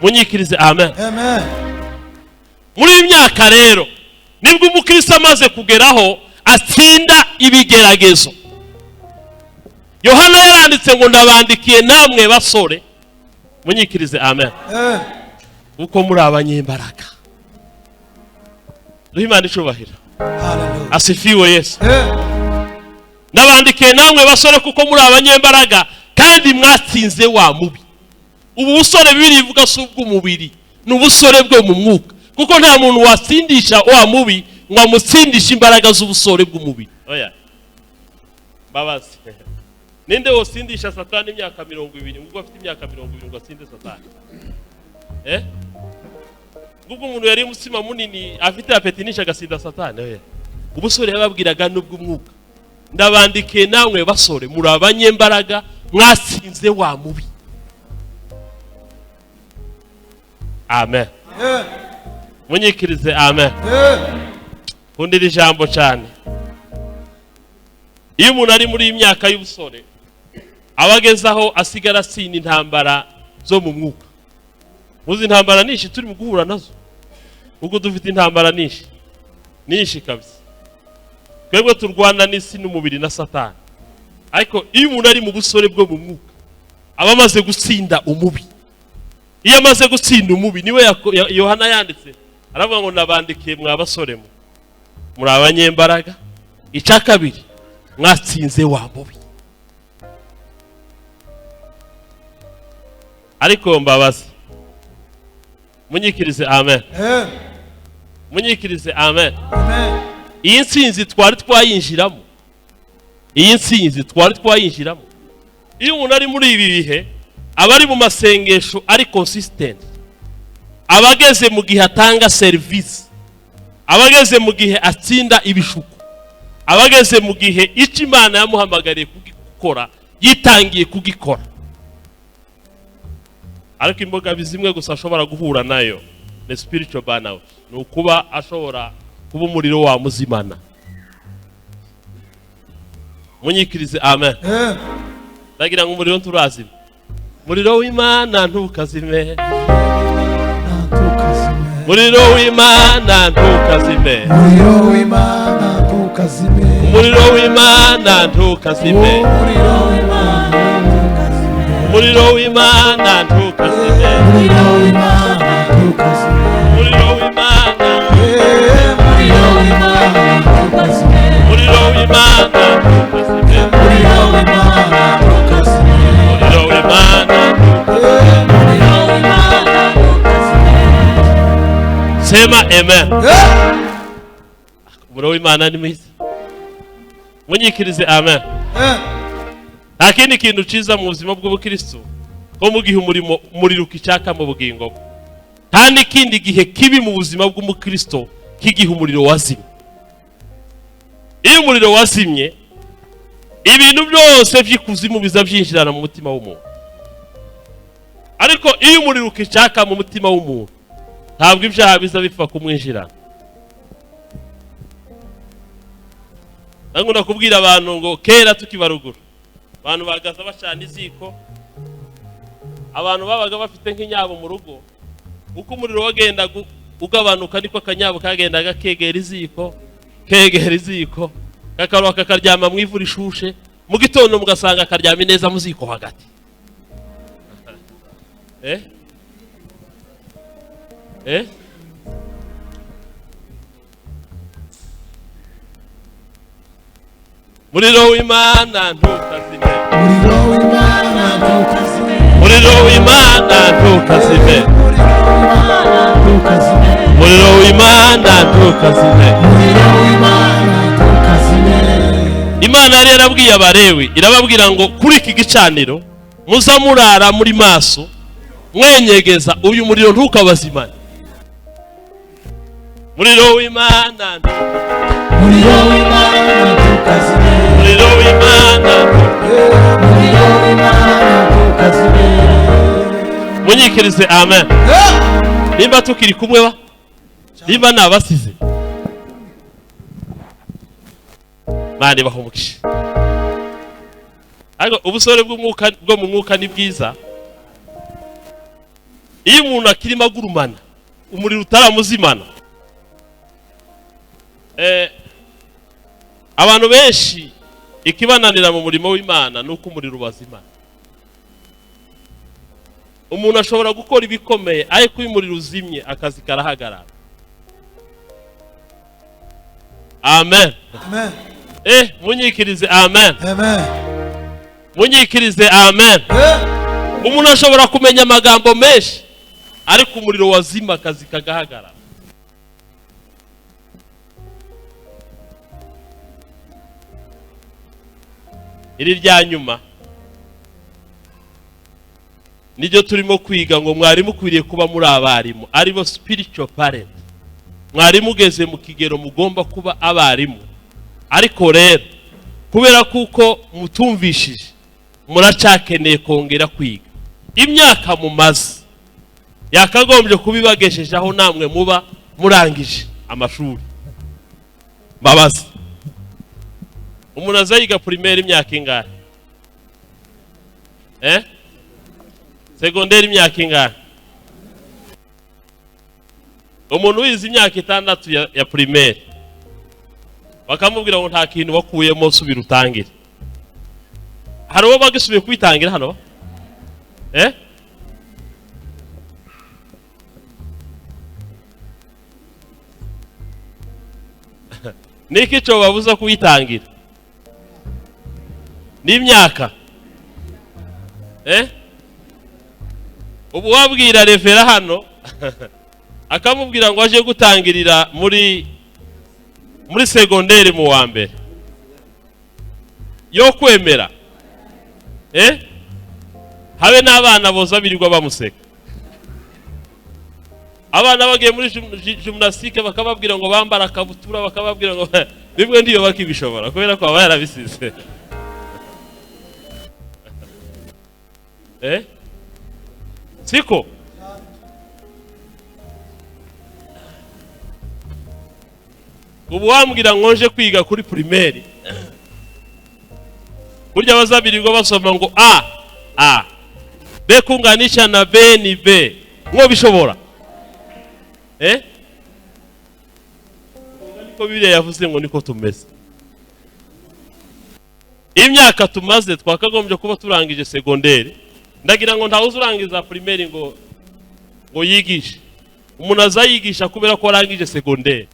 Munyikirize amen. Amen. Muri iyi myaka rero nibwo umukristo amaze kugeraho atsinda ibigeragezo. Yohana yaranditse ngo ndabandikiye namwe basore. Munyikirize amen. Uko muri abanyembaraga. Duhe Imana icubahiro. Asifiwe Yesu. Ndabandikiye namwe basore kuko muri abanyembaraga kandi mwatsinze wa mubi. Ubu busore bibiri ivuga si ubw'umubiri, ni ubusore bwo mu mwuka. Kuko nta muntu watsindisha wa mubi ngo amutsindishe imbaraga z'ubusore bw'umubiri. Oya. Mbabazi. Ninde wosindisha Satani imyaka 20, ubwo afite imyaka 20 ngo atsinde Satani? Ubwo umuntu yari umutsima munini afite apetinisha agasinda Satani. Oya. Ubusore yababwiraga n'ubw'umwuka. Ndabandikiye namwe basore muri abanyembaraga mwatsinze wa mubi. Amen. Munyikirize amen. Kundira ijambo cyane. Iyo umuntu ari muri imyaka y'ubusore abagezaho asigara atsinda intambara zo mu mwuka. Muzi intambara nishi turi mu guhura nazo. Ubwo dufite intambara nishi. Nishi kabisa. Twebwe turwana n'isi n'umubiri na Satani. Ariko iyo umuntu ari mu busore bwo mu mwuka aba amaze gutsinda umubi. Iyo amaze gutsinda umubi niwe Yohana yanditse aravuga ngo nabandikiye mwa basore mwe muri abanyembaraga. Icya kabiri mwatsinze wa mubi. Ariko mbabazi. Munyikirize amen. Munyikirize amen. Iyi nsinzi twari twayinjiramo. Iyi nsinzi twari twayinjiramo. Iyo umuntu ari muri ibi bihe abari mu masengesho ari consistent, abageze mu gihe atanga service, abageze mu gihe atsinda ibishuko, abageze mu gihe icyo Imana yamuhamagariye kugikora yitangiye kugikora. Ariko imbogamizi zimwe gusa ashobora guhura nayo ni spiritual burnout, ni ukuba ashobora kuba umuriro wamuzimana. Munyikirize amen. Ndagira ngo umuriro nturazima. Muriro w'Imana ntukazime. Muriro w'Imana ntukazime. Muriro w'Imana ntukazime. Muriro w'Imana ntukazime. Muriro w'Imana ntukazime. Muriro w'Imana ntukazime. Muriro w'Imana. Muriro w'Imana ntukazime. Muriro w'Imana ntukazime. Muriro w'Imana ntukazime. Muriro w'Imana. Muriro w'Imana ntukazime. Sema amen. Umuriro w'Imana ni mwiza. Munyikirize amen. Nta kindi kintu ciza mu buzima bw'ubukristo ko mu gihe umurimo umuriro ukicaka mu bugingo bwe. Nta n'ikindi gihe kibi mu buzima bw'umukristo k'igihe umuriro wazimye. Iyo umuriro wazimye ibintu byose by'ikuzimu biza byinjirana mu mutima w'umuntu. Ariko iyo umuriro ukicaka mu mutima w'umuntu ntabwo ibyaha biza bipfa kumwinjirana. Ndakunda kubwira abantu ngo kera tukibaruguru abantu bagaza bacana iziko, abantu babaga bafite nk'inyabo mu rugo, uko umuriro wagenda ugabanuka niko akanyabo kagendaga kegera iziko, kegera iziko, kakaruha kakaryama mu ivu rishushe, mu gitondo mugasanga karyama neza mu ziko hagati. Muriro w'Imana ntukazime. Muriro w'Imana ntukazime. Muriro w'Imana ntukazime. Muriro w'Imana ntukazime. Umuriro w'Imana ntukazime. Umuriro w'Imana ntukazime. Imana yari yarabwiye Abalewi, irababwira ngo kuri iki gicaniro muza murara muri maso mwenyegeza, uyu muriro ntukabazimane. Muriro w'Imana, Umuriro w'Imana ntukazime. Umuriro w'Imana, Umuriro w'Imana ntukazime. Munyikirize amen. Nimba tukiri kumwe ba, nimba nabasize, Imana ibahe umugisha. Ariko ubusore bw'umwuka bwo mu mwuka ni bwiza. Iyo umuntu akirimo agurumana, umuriro utaramuzimana. Abantu benshi ikibananira mu murimo w'Imana ni uko umuriro ubazimana. Umuntu ashobora gukora ibikomeye, ariko iyo umuriro uzimye akazi karahagarara. Amen. Amen. Munyikirize amen. Amen. Munyikirize amen. Umuntu ashobora kumenya amagambo menshi, ariko umuriro wazima akazi kagahagarara. Iri rya nyuma niryo turimo kwiga ngo mwarimu ukwiriye kuba muri abarimu, aribo spiritual parent. Mwarimu ugeze mu kigero mugomba kuba abarimu, ariko rero kubera kuko mutumvishije muracakeneye kongera kwiga. Imyaka mumaze yakagombye kubibagesheje aho namwe muba murangije amashuri. Mbabazi, umuntu azayiga primaire imyaka ingahe? Secondaire imyaka ingahe? Umuntu wize imyaka 6 ya primaire bakamubwira ngo nta kintu wakuyemo, subira utangire. Hari uwo bagisubiye kwitangira hano? Niki cyo babuza kuyitangira? N'imyaka. Ubu wabwira refera hano akamubwira ngo aje gutangirira muri secondaire mu wa mbere yo kwemera. Habe n'abana boza birirwa bamuseka. Abana bagiye muri gymnastique bakababwira ngo bambara akabutura, bakababwira ngo bimwe ndiyo bakibishobora kubera ko aba yarabisize. Siko ubu wambwira ngo nje kwiga kuri primaire, burya bazabirirwa basoma ngo a a b kunganisha na b ni b, ngo bishobora. Niko Bibiliya yavuze ngo niko tumeze. Imyaka tumaze twakagombye kuba turangije secondaire. Ndagira ngo ntawe uzurangiza primaire ngo yigishe. Umuntu azayigisha kubera ko arangije secondaire.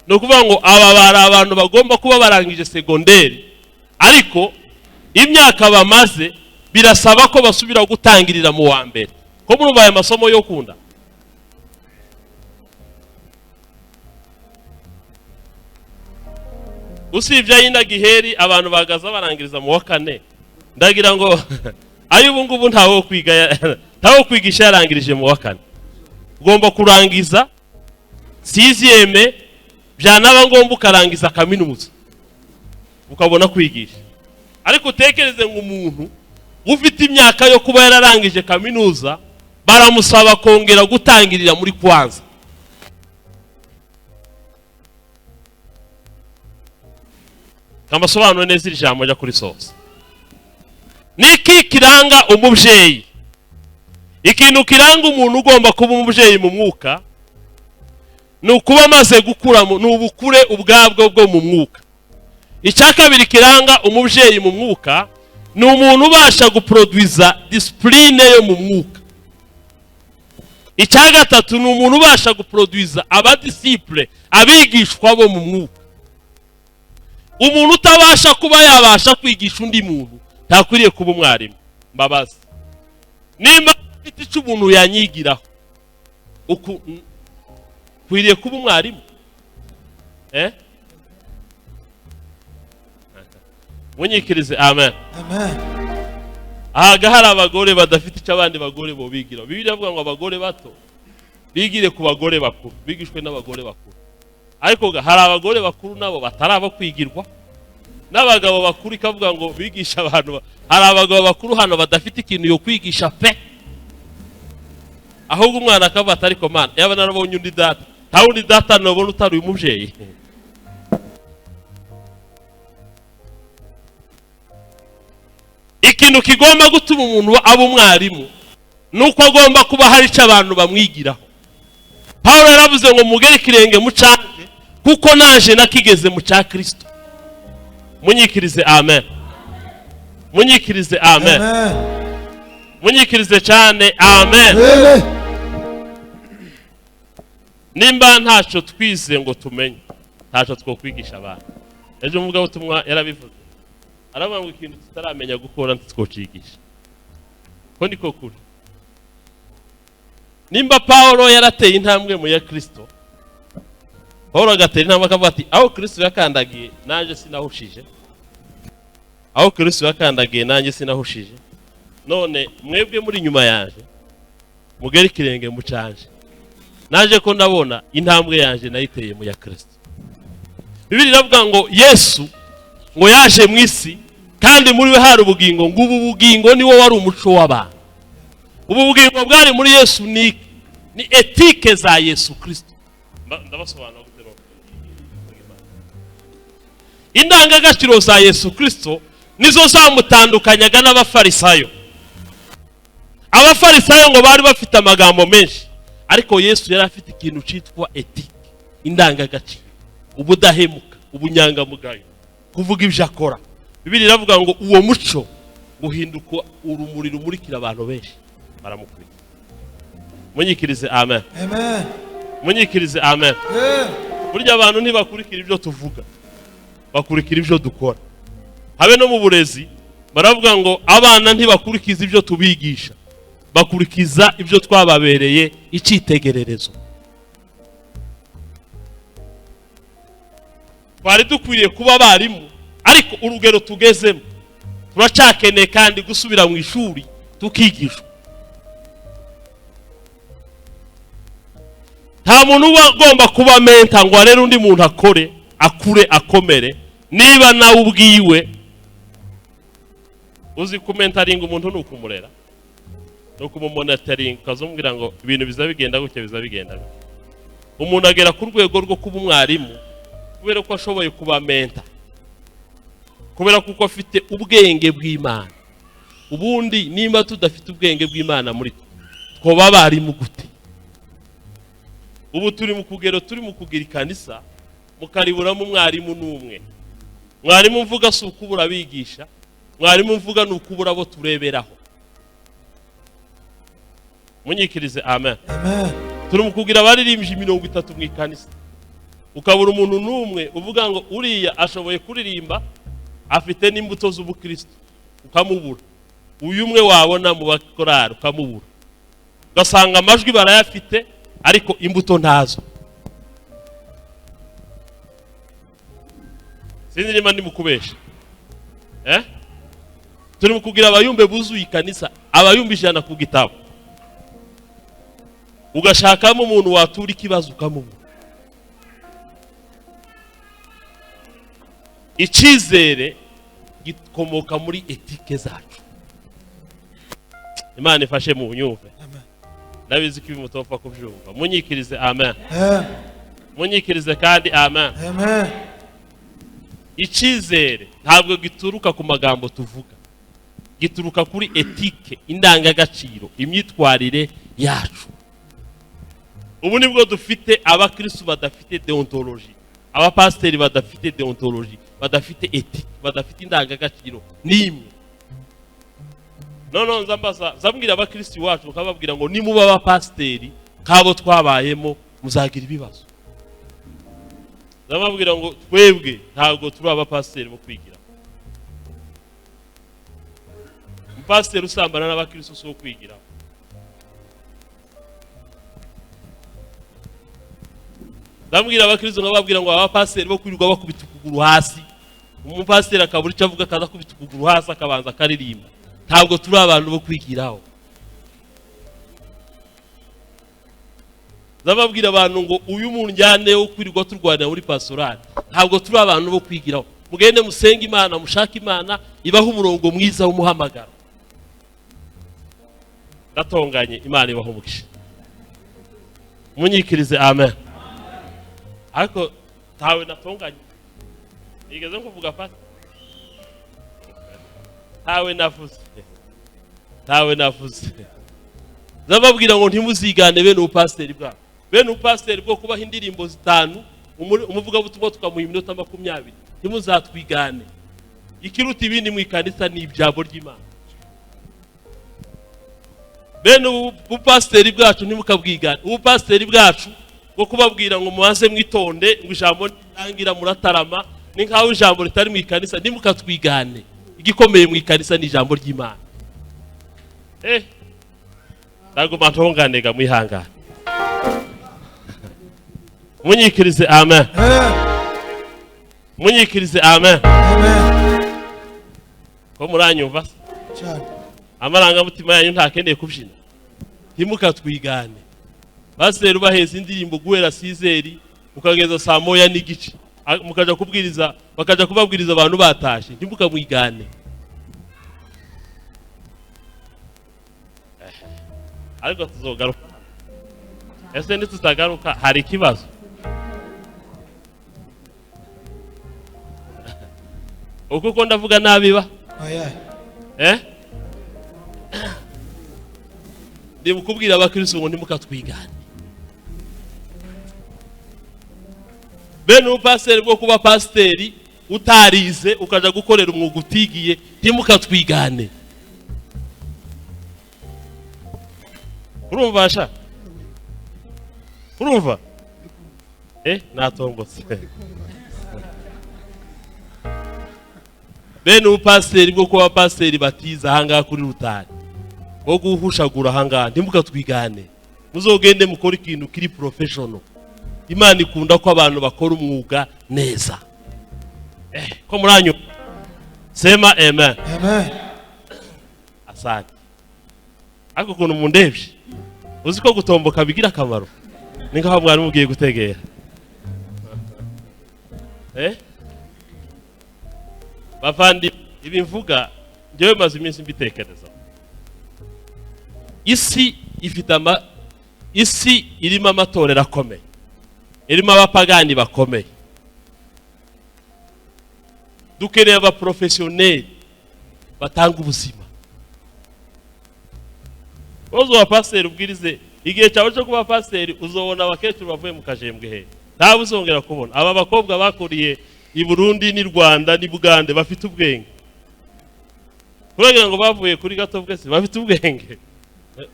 No kuvuga ngo aba bari abantu bagomba kuba barangije secondaire, ariko imyaka bamaze birasaba ko basubira gutangirira mu wa mbere. Ko muri baye masomo yo kunda. Usibye ayina giheri abantu bagaza barangiriza mu wa kane. Ndagira ngo ayo ubu ngubu ntawo kwiga, ntawo kwigisha yarangirije mu wa kane. Ugomba kurangiza 6e, byanaba ngomba ukarangiza kaminuza ukabona kwigisha. Ariko utekereze ngo umuntu ufite imyaka yo kuba yararangije kaminuza baramusaba kongera gutangirira muri kwanza. Kamasobanuro neza iri jambo rya kuri soza. Niki kiranga umubyeyi? Ikintu kiranga umuntu ugomba kuba umubyeyi mu mwuka ni ukuba amaze gukura, ni ubukure ubwabwo bwo mu mwuka. Icya kabiri kiranga umubyeyi mu mwuka ni umuntu ubasha guproduiza discipline yo mu mwuka. Icya gatatu ni umuntu ubasha guproduiza abadisciple, abigishwa bo mu mwuka. Umuntu utabasha kuba yabasha kwigisha undi muntu ntakwiriye kuba umwarimu. Mbabazi, nimba ufite icyo umuntu yanyigiraho Ukwiriye kuba umwarimu. Munyikirize amen. Amen. Ahaga hari abagore badafite icyo abandi bagore bo bigira. Bibiliya ivuga ngo abagore bato bigire ku bagore bakuru, bigishwe n'abagore bakuru. Ariko hari abagore bakuru nabo bataraba kwigirwa, n'abagabo bakuru ikavuga ngo bigisha abantu. Hari abagabo bakuru hano badafite ikintu yo kwigisha pe. Ahubwo umwana akavuga ati ariko mana, yaba narabonye undi data, nta wundi data nabona utari uyu mubyeyi. Ikintu kigomba gutuma umuntu aba umwarimu nuko agomba kuba hari icyo abantu bamwigiraho. Paulo yaravuze ngo mugere ikirenge mu cyanjye kuko naje nakigeze mu cya Kristo. Munyikirize amen. Munyikirize amen. Munyikirize cyane amen. Nimba ntacyo twize ngo tumenye, ntacyo twokwigisha abantu. Ejo umugabo tumwa yarabivuze, aravuga ngo ikintu tutaramenya gukora ntitwocigisha. Ko niko kuri. Nimba Paulo yarateye intambwe mu ya Kristo, Paulo agatera intambwe akavuga ati aho Kristo yakandagiye nanjye sinahushije, aho Kristo yakandagiye nanjye sinahushije, none mwebwe muri nyuma yanje mugere ikirenge mu canje, naje ko ndabona intambwe yanje nayiteye mu ya Kristo. Bibiliya iravuga ngo Yesu ngo yaje mu isi kandi muri we hari ubugingo, ngo ubu bugingo niwo wari umuco w'abantu. Ubu bugingo bwari muri Yesu ni etike za Yesu Kristo. Ndabasobanura gute rero? Indangagaciro za Yesu Kristo nizo zamutandukanyaga n'abafarisayo. Abafarisayo ngo bari bafite amagambo menshi, ariko Yesu yari afite ikintu cyitwa etike, indangagaciro, ubudahemuka, ubunyangamugayo, kuvuga ibyo akora. Bibiliya iravuga ngo uwo muco uhinduka urumuri rumurikira abantu benshi baramukurikira. Munyikirize amen. Amen. Munyikirize amen. Burya abantu ntibakurikira ibyo tuvuga, bakurikira ibyo dukora. Habe no mu burezi baravuga ngo abana ntibakurikiza ibyo tubigisha, bakurikiza ibyo twababereye icyitegererezo. Twari dukwiriye kuba abarimu, ariko urugero tugezemo turacyakeneye kandi gusubira mu ishuri tukigishwa. Nta muntu uba agomba kuba menta ngo arere undi muntu akore, akure, akomere, niba nawe ubwiwe uzi kumentaringa umuntu ni ukumurera, ni ukumumonitoringa, ukazamubwira ngo ibintu biza bigenda gutya, biza bigenda gutya. Umuntu agera ku rwego rwo kuba umwarimu kubera ko ashoboye kuba menta, kubera kuko afite ubwenge bw'Imana. Ubundi nimba tudafite ubwenge bw'Imana muri twe, twoba abarimu gute? Ubu turi mu kugero, turi mu kugira ikanisa mukariburamo umwarimu n'umwe. Mwarimu mvuga si ukubura abigisha, mwarimu mvuga ni ukubura abo tureberaho. Munyikirize amen. Amen. Turi mu kugira abaririmbyi 30 mu ikanisa, ukabura umuntu n'umwe uvuga ngo uriya ashoboye kuririmba afite n'imbuto z'ubukristo, ukamubura. Uyu umwe wabona mu bakorari ukamubura, ugasanga amajwi barayafite ariko imbuto ntazo. Sinzi niba ndi mukubesha. Turi mu kugira abayumbe buzuye ikanisa, abayumbe 100 ku gitabo, ugashakamo umuntu watura ikibazo ukamubura. Icyizere gikomoka muri etike zacu. Imana ifashe mu nyumve. Ndabizi ko ibimutopfa kubyumva. Munyikirize amen. Munyikirize kandi amen. Amen. Icyizere ntabwo gituruka ku magambo tuvuga, gituruka kuri etike, indangagaciro, imyitwarire yacu. Ubu nibwo dufite abakristo badafite deontology, abapasiteri badafite deontology, badafite etike, badafite indangagaciro n'imwe. None nzambaza, zambwira abakristo iwacu bakababwira ngo nimuba abapasiteri kabo twabayemo muzagira ibibazo. Ndababwira ngo twebwe ntabwo turi abapasiteri bo kwigira. Umupasiteri usambana n'abakristo si uwo kwigira. Ndambwira abakristo nkababwira ngo abapasiteri bo kwirirwa bakubita ukuguru hasi, umupasiteri akabura icyo avuga akaza kubita ukuguru hasi akabanza akaririmba. Ntabwo turi abantu bo kwigiraho. Ndababwira abantu ngo uyu munjyane wo kwirirwa turwanira muri pastorale, ntabwo turi abantu bo kwigiraho. Mugende musenge Imana, mushake Imana ibaho umurongo mwiza w'umuhamagaro. Ndatonganye, Imana ibaho umugisha. Munyikirize amen. Ariko tawe natonganye, nigeze nkuvuga pasi, tawe navuze, tawe navuze. Ndababwira ngo ntimuzigane bene ubupasiteri bwabo, bene ubupasiteri bwo kubaha indirimbo 5, umuvugabutumwa tukamuha iminota 20. Ntimuzatwigane. Ikiruta ibindi mu ikanisa ni ijambo ry'Imana. Bene ubupasiteri bwacu ntimukabwigane. Ubupasiteri bwacu bwo kubabwira ngo mubanze mwitonde, ngo ijambo rirangira muratarama, ni nkaho ijambo ritari mu ikanisa. Ntimukatwigane. Igikomeye mu ikanisa ni ijambo ry'Imana. Ndaguma ntonganega mwihangane. Munyikirize amen. Munyikirize amen. Ko muranyumva? Amarangamutima yanyu ntakeneye kubyina. Ntimukatwigane. Pasiteri ubaheza indirimbo guhera 6h ukageza saa 1:15, mukaja kubwiriza, bakaja kubabwiriza abantu batashe. Ntimukamwigane. Ariko tuzogaruka. Ese ntitutagaruka hari ikibazo? Uko ko ndavuga nabi ba? Ndi mukubwira abakristo ngo ntimukatwigane. Bene ubupasiteri bwo kuba pasiteri utarize ukaja gukorera umwuga utigiye, ntimukatwigane. Urumva sha? Urumva? Natombotse. Bene ubupasiteri bwo kuba pasiteri batiza ahangaha kuri rutari, bwo guhushagura ahangaha, ntimukatwigane. Muzogende mukore ikintu kiri professional. Imana ikunda ko abantu bakora umwuga neza. Ko muranyu? Sema amen. Amen. Asante. Ariko ukuntu mundebye, uzi ko gutomboka bigira akamaro. Ni nkaho mwari mugiye gutegera. Bavandi, ibi mvuga njyewe maze iminsi mbitekereza. Isi ifite isi irimo amatorero akomeye, irimo abapagani bakomeye. Dukeneye abaprofesiyoneri batanga ubuzima. Uzo pasiteri ubwirize igihe cyawe cyo kuba pasiteri, uzobona abakecuru bavuye mu kajembwe he, ntawe uzongera kubona. Aba bakobwa bakuriye i Burundi n'i Rwanda n'i Bugande bafite ubwenge. Kuragira ngo bavuye kuri gato bwese bafite ubwenge.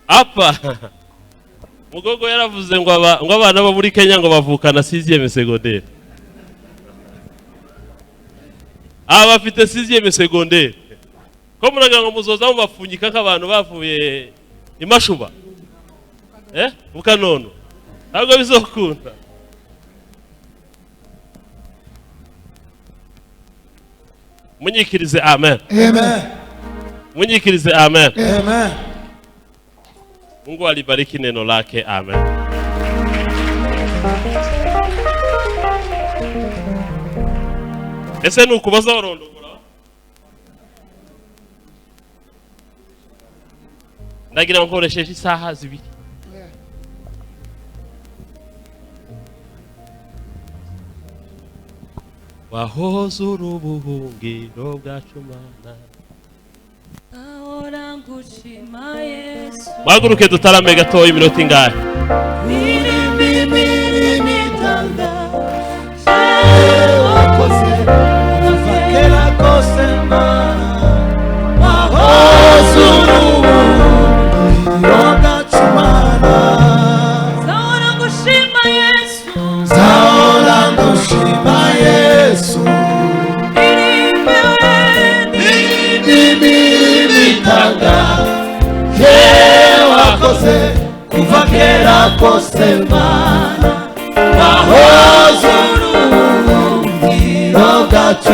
Apa Mugogo yaravuze ngo abana bo muri Kenya ngo bavukana 6e secondaire. Aba bafite 6e secondaire. Ko muragira ngo muzoza mubafunyika nk'abantu bavuye imashuba? Mukanono. Ntabwo bizokunda. Munyikirize amen. Amen. Munyikirize amen. Amen. Mungu alibariki neno lake. Amen. Ese nukubaza warondogora? Ndagira nkoresheje isaha 2. Wahoze urubuhungiro bwacu Mana. Muhaguruke dutarame gatoya iminota ingahe? Kuva kera kose Mana, wahoze Yesu ni ubuhungiro bwacu.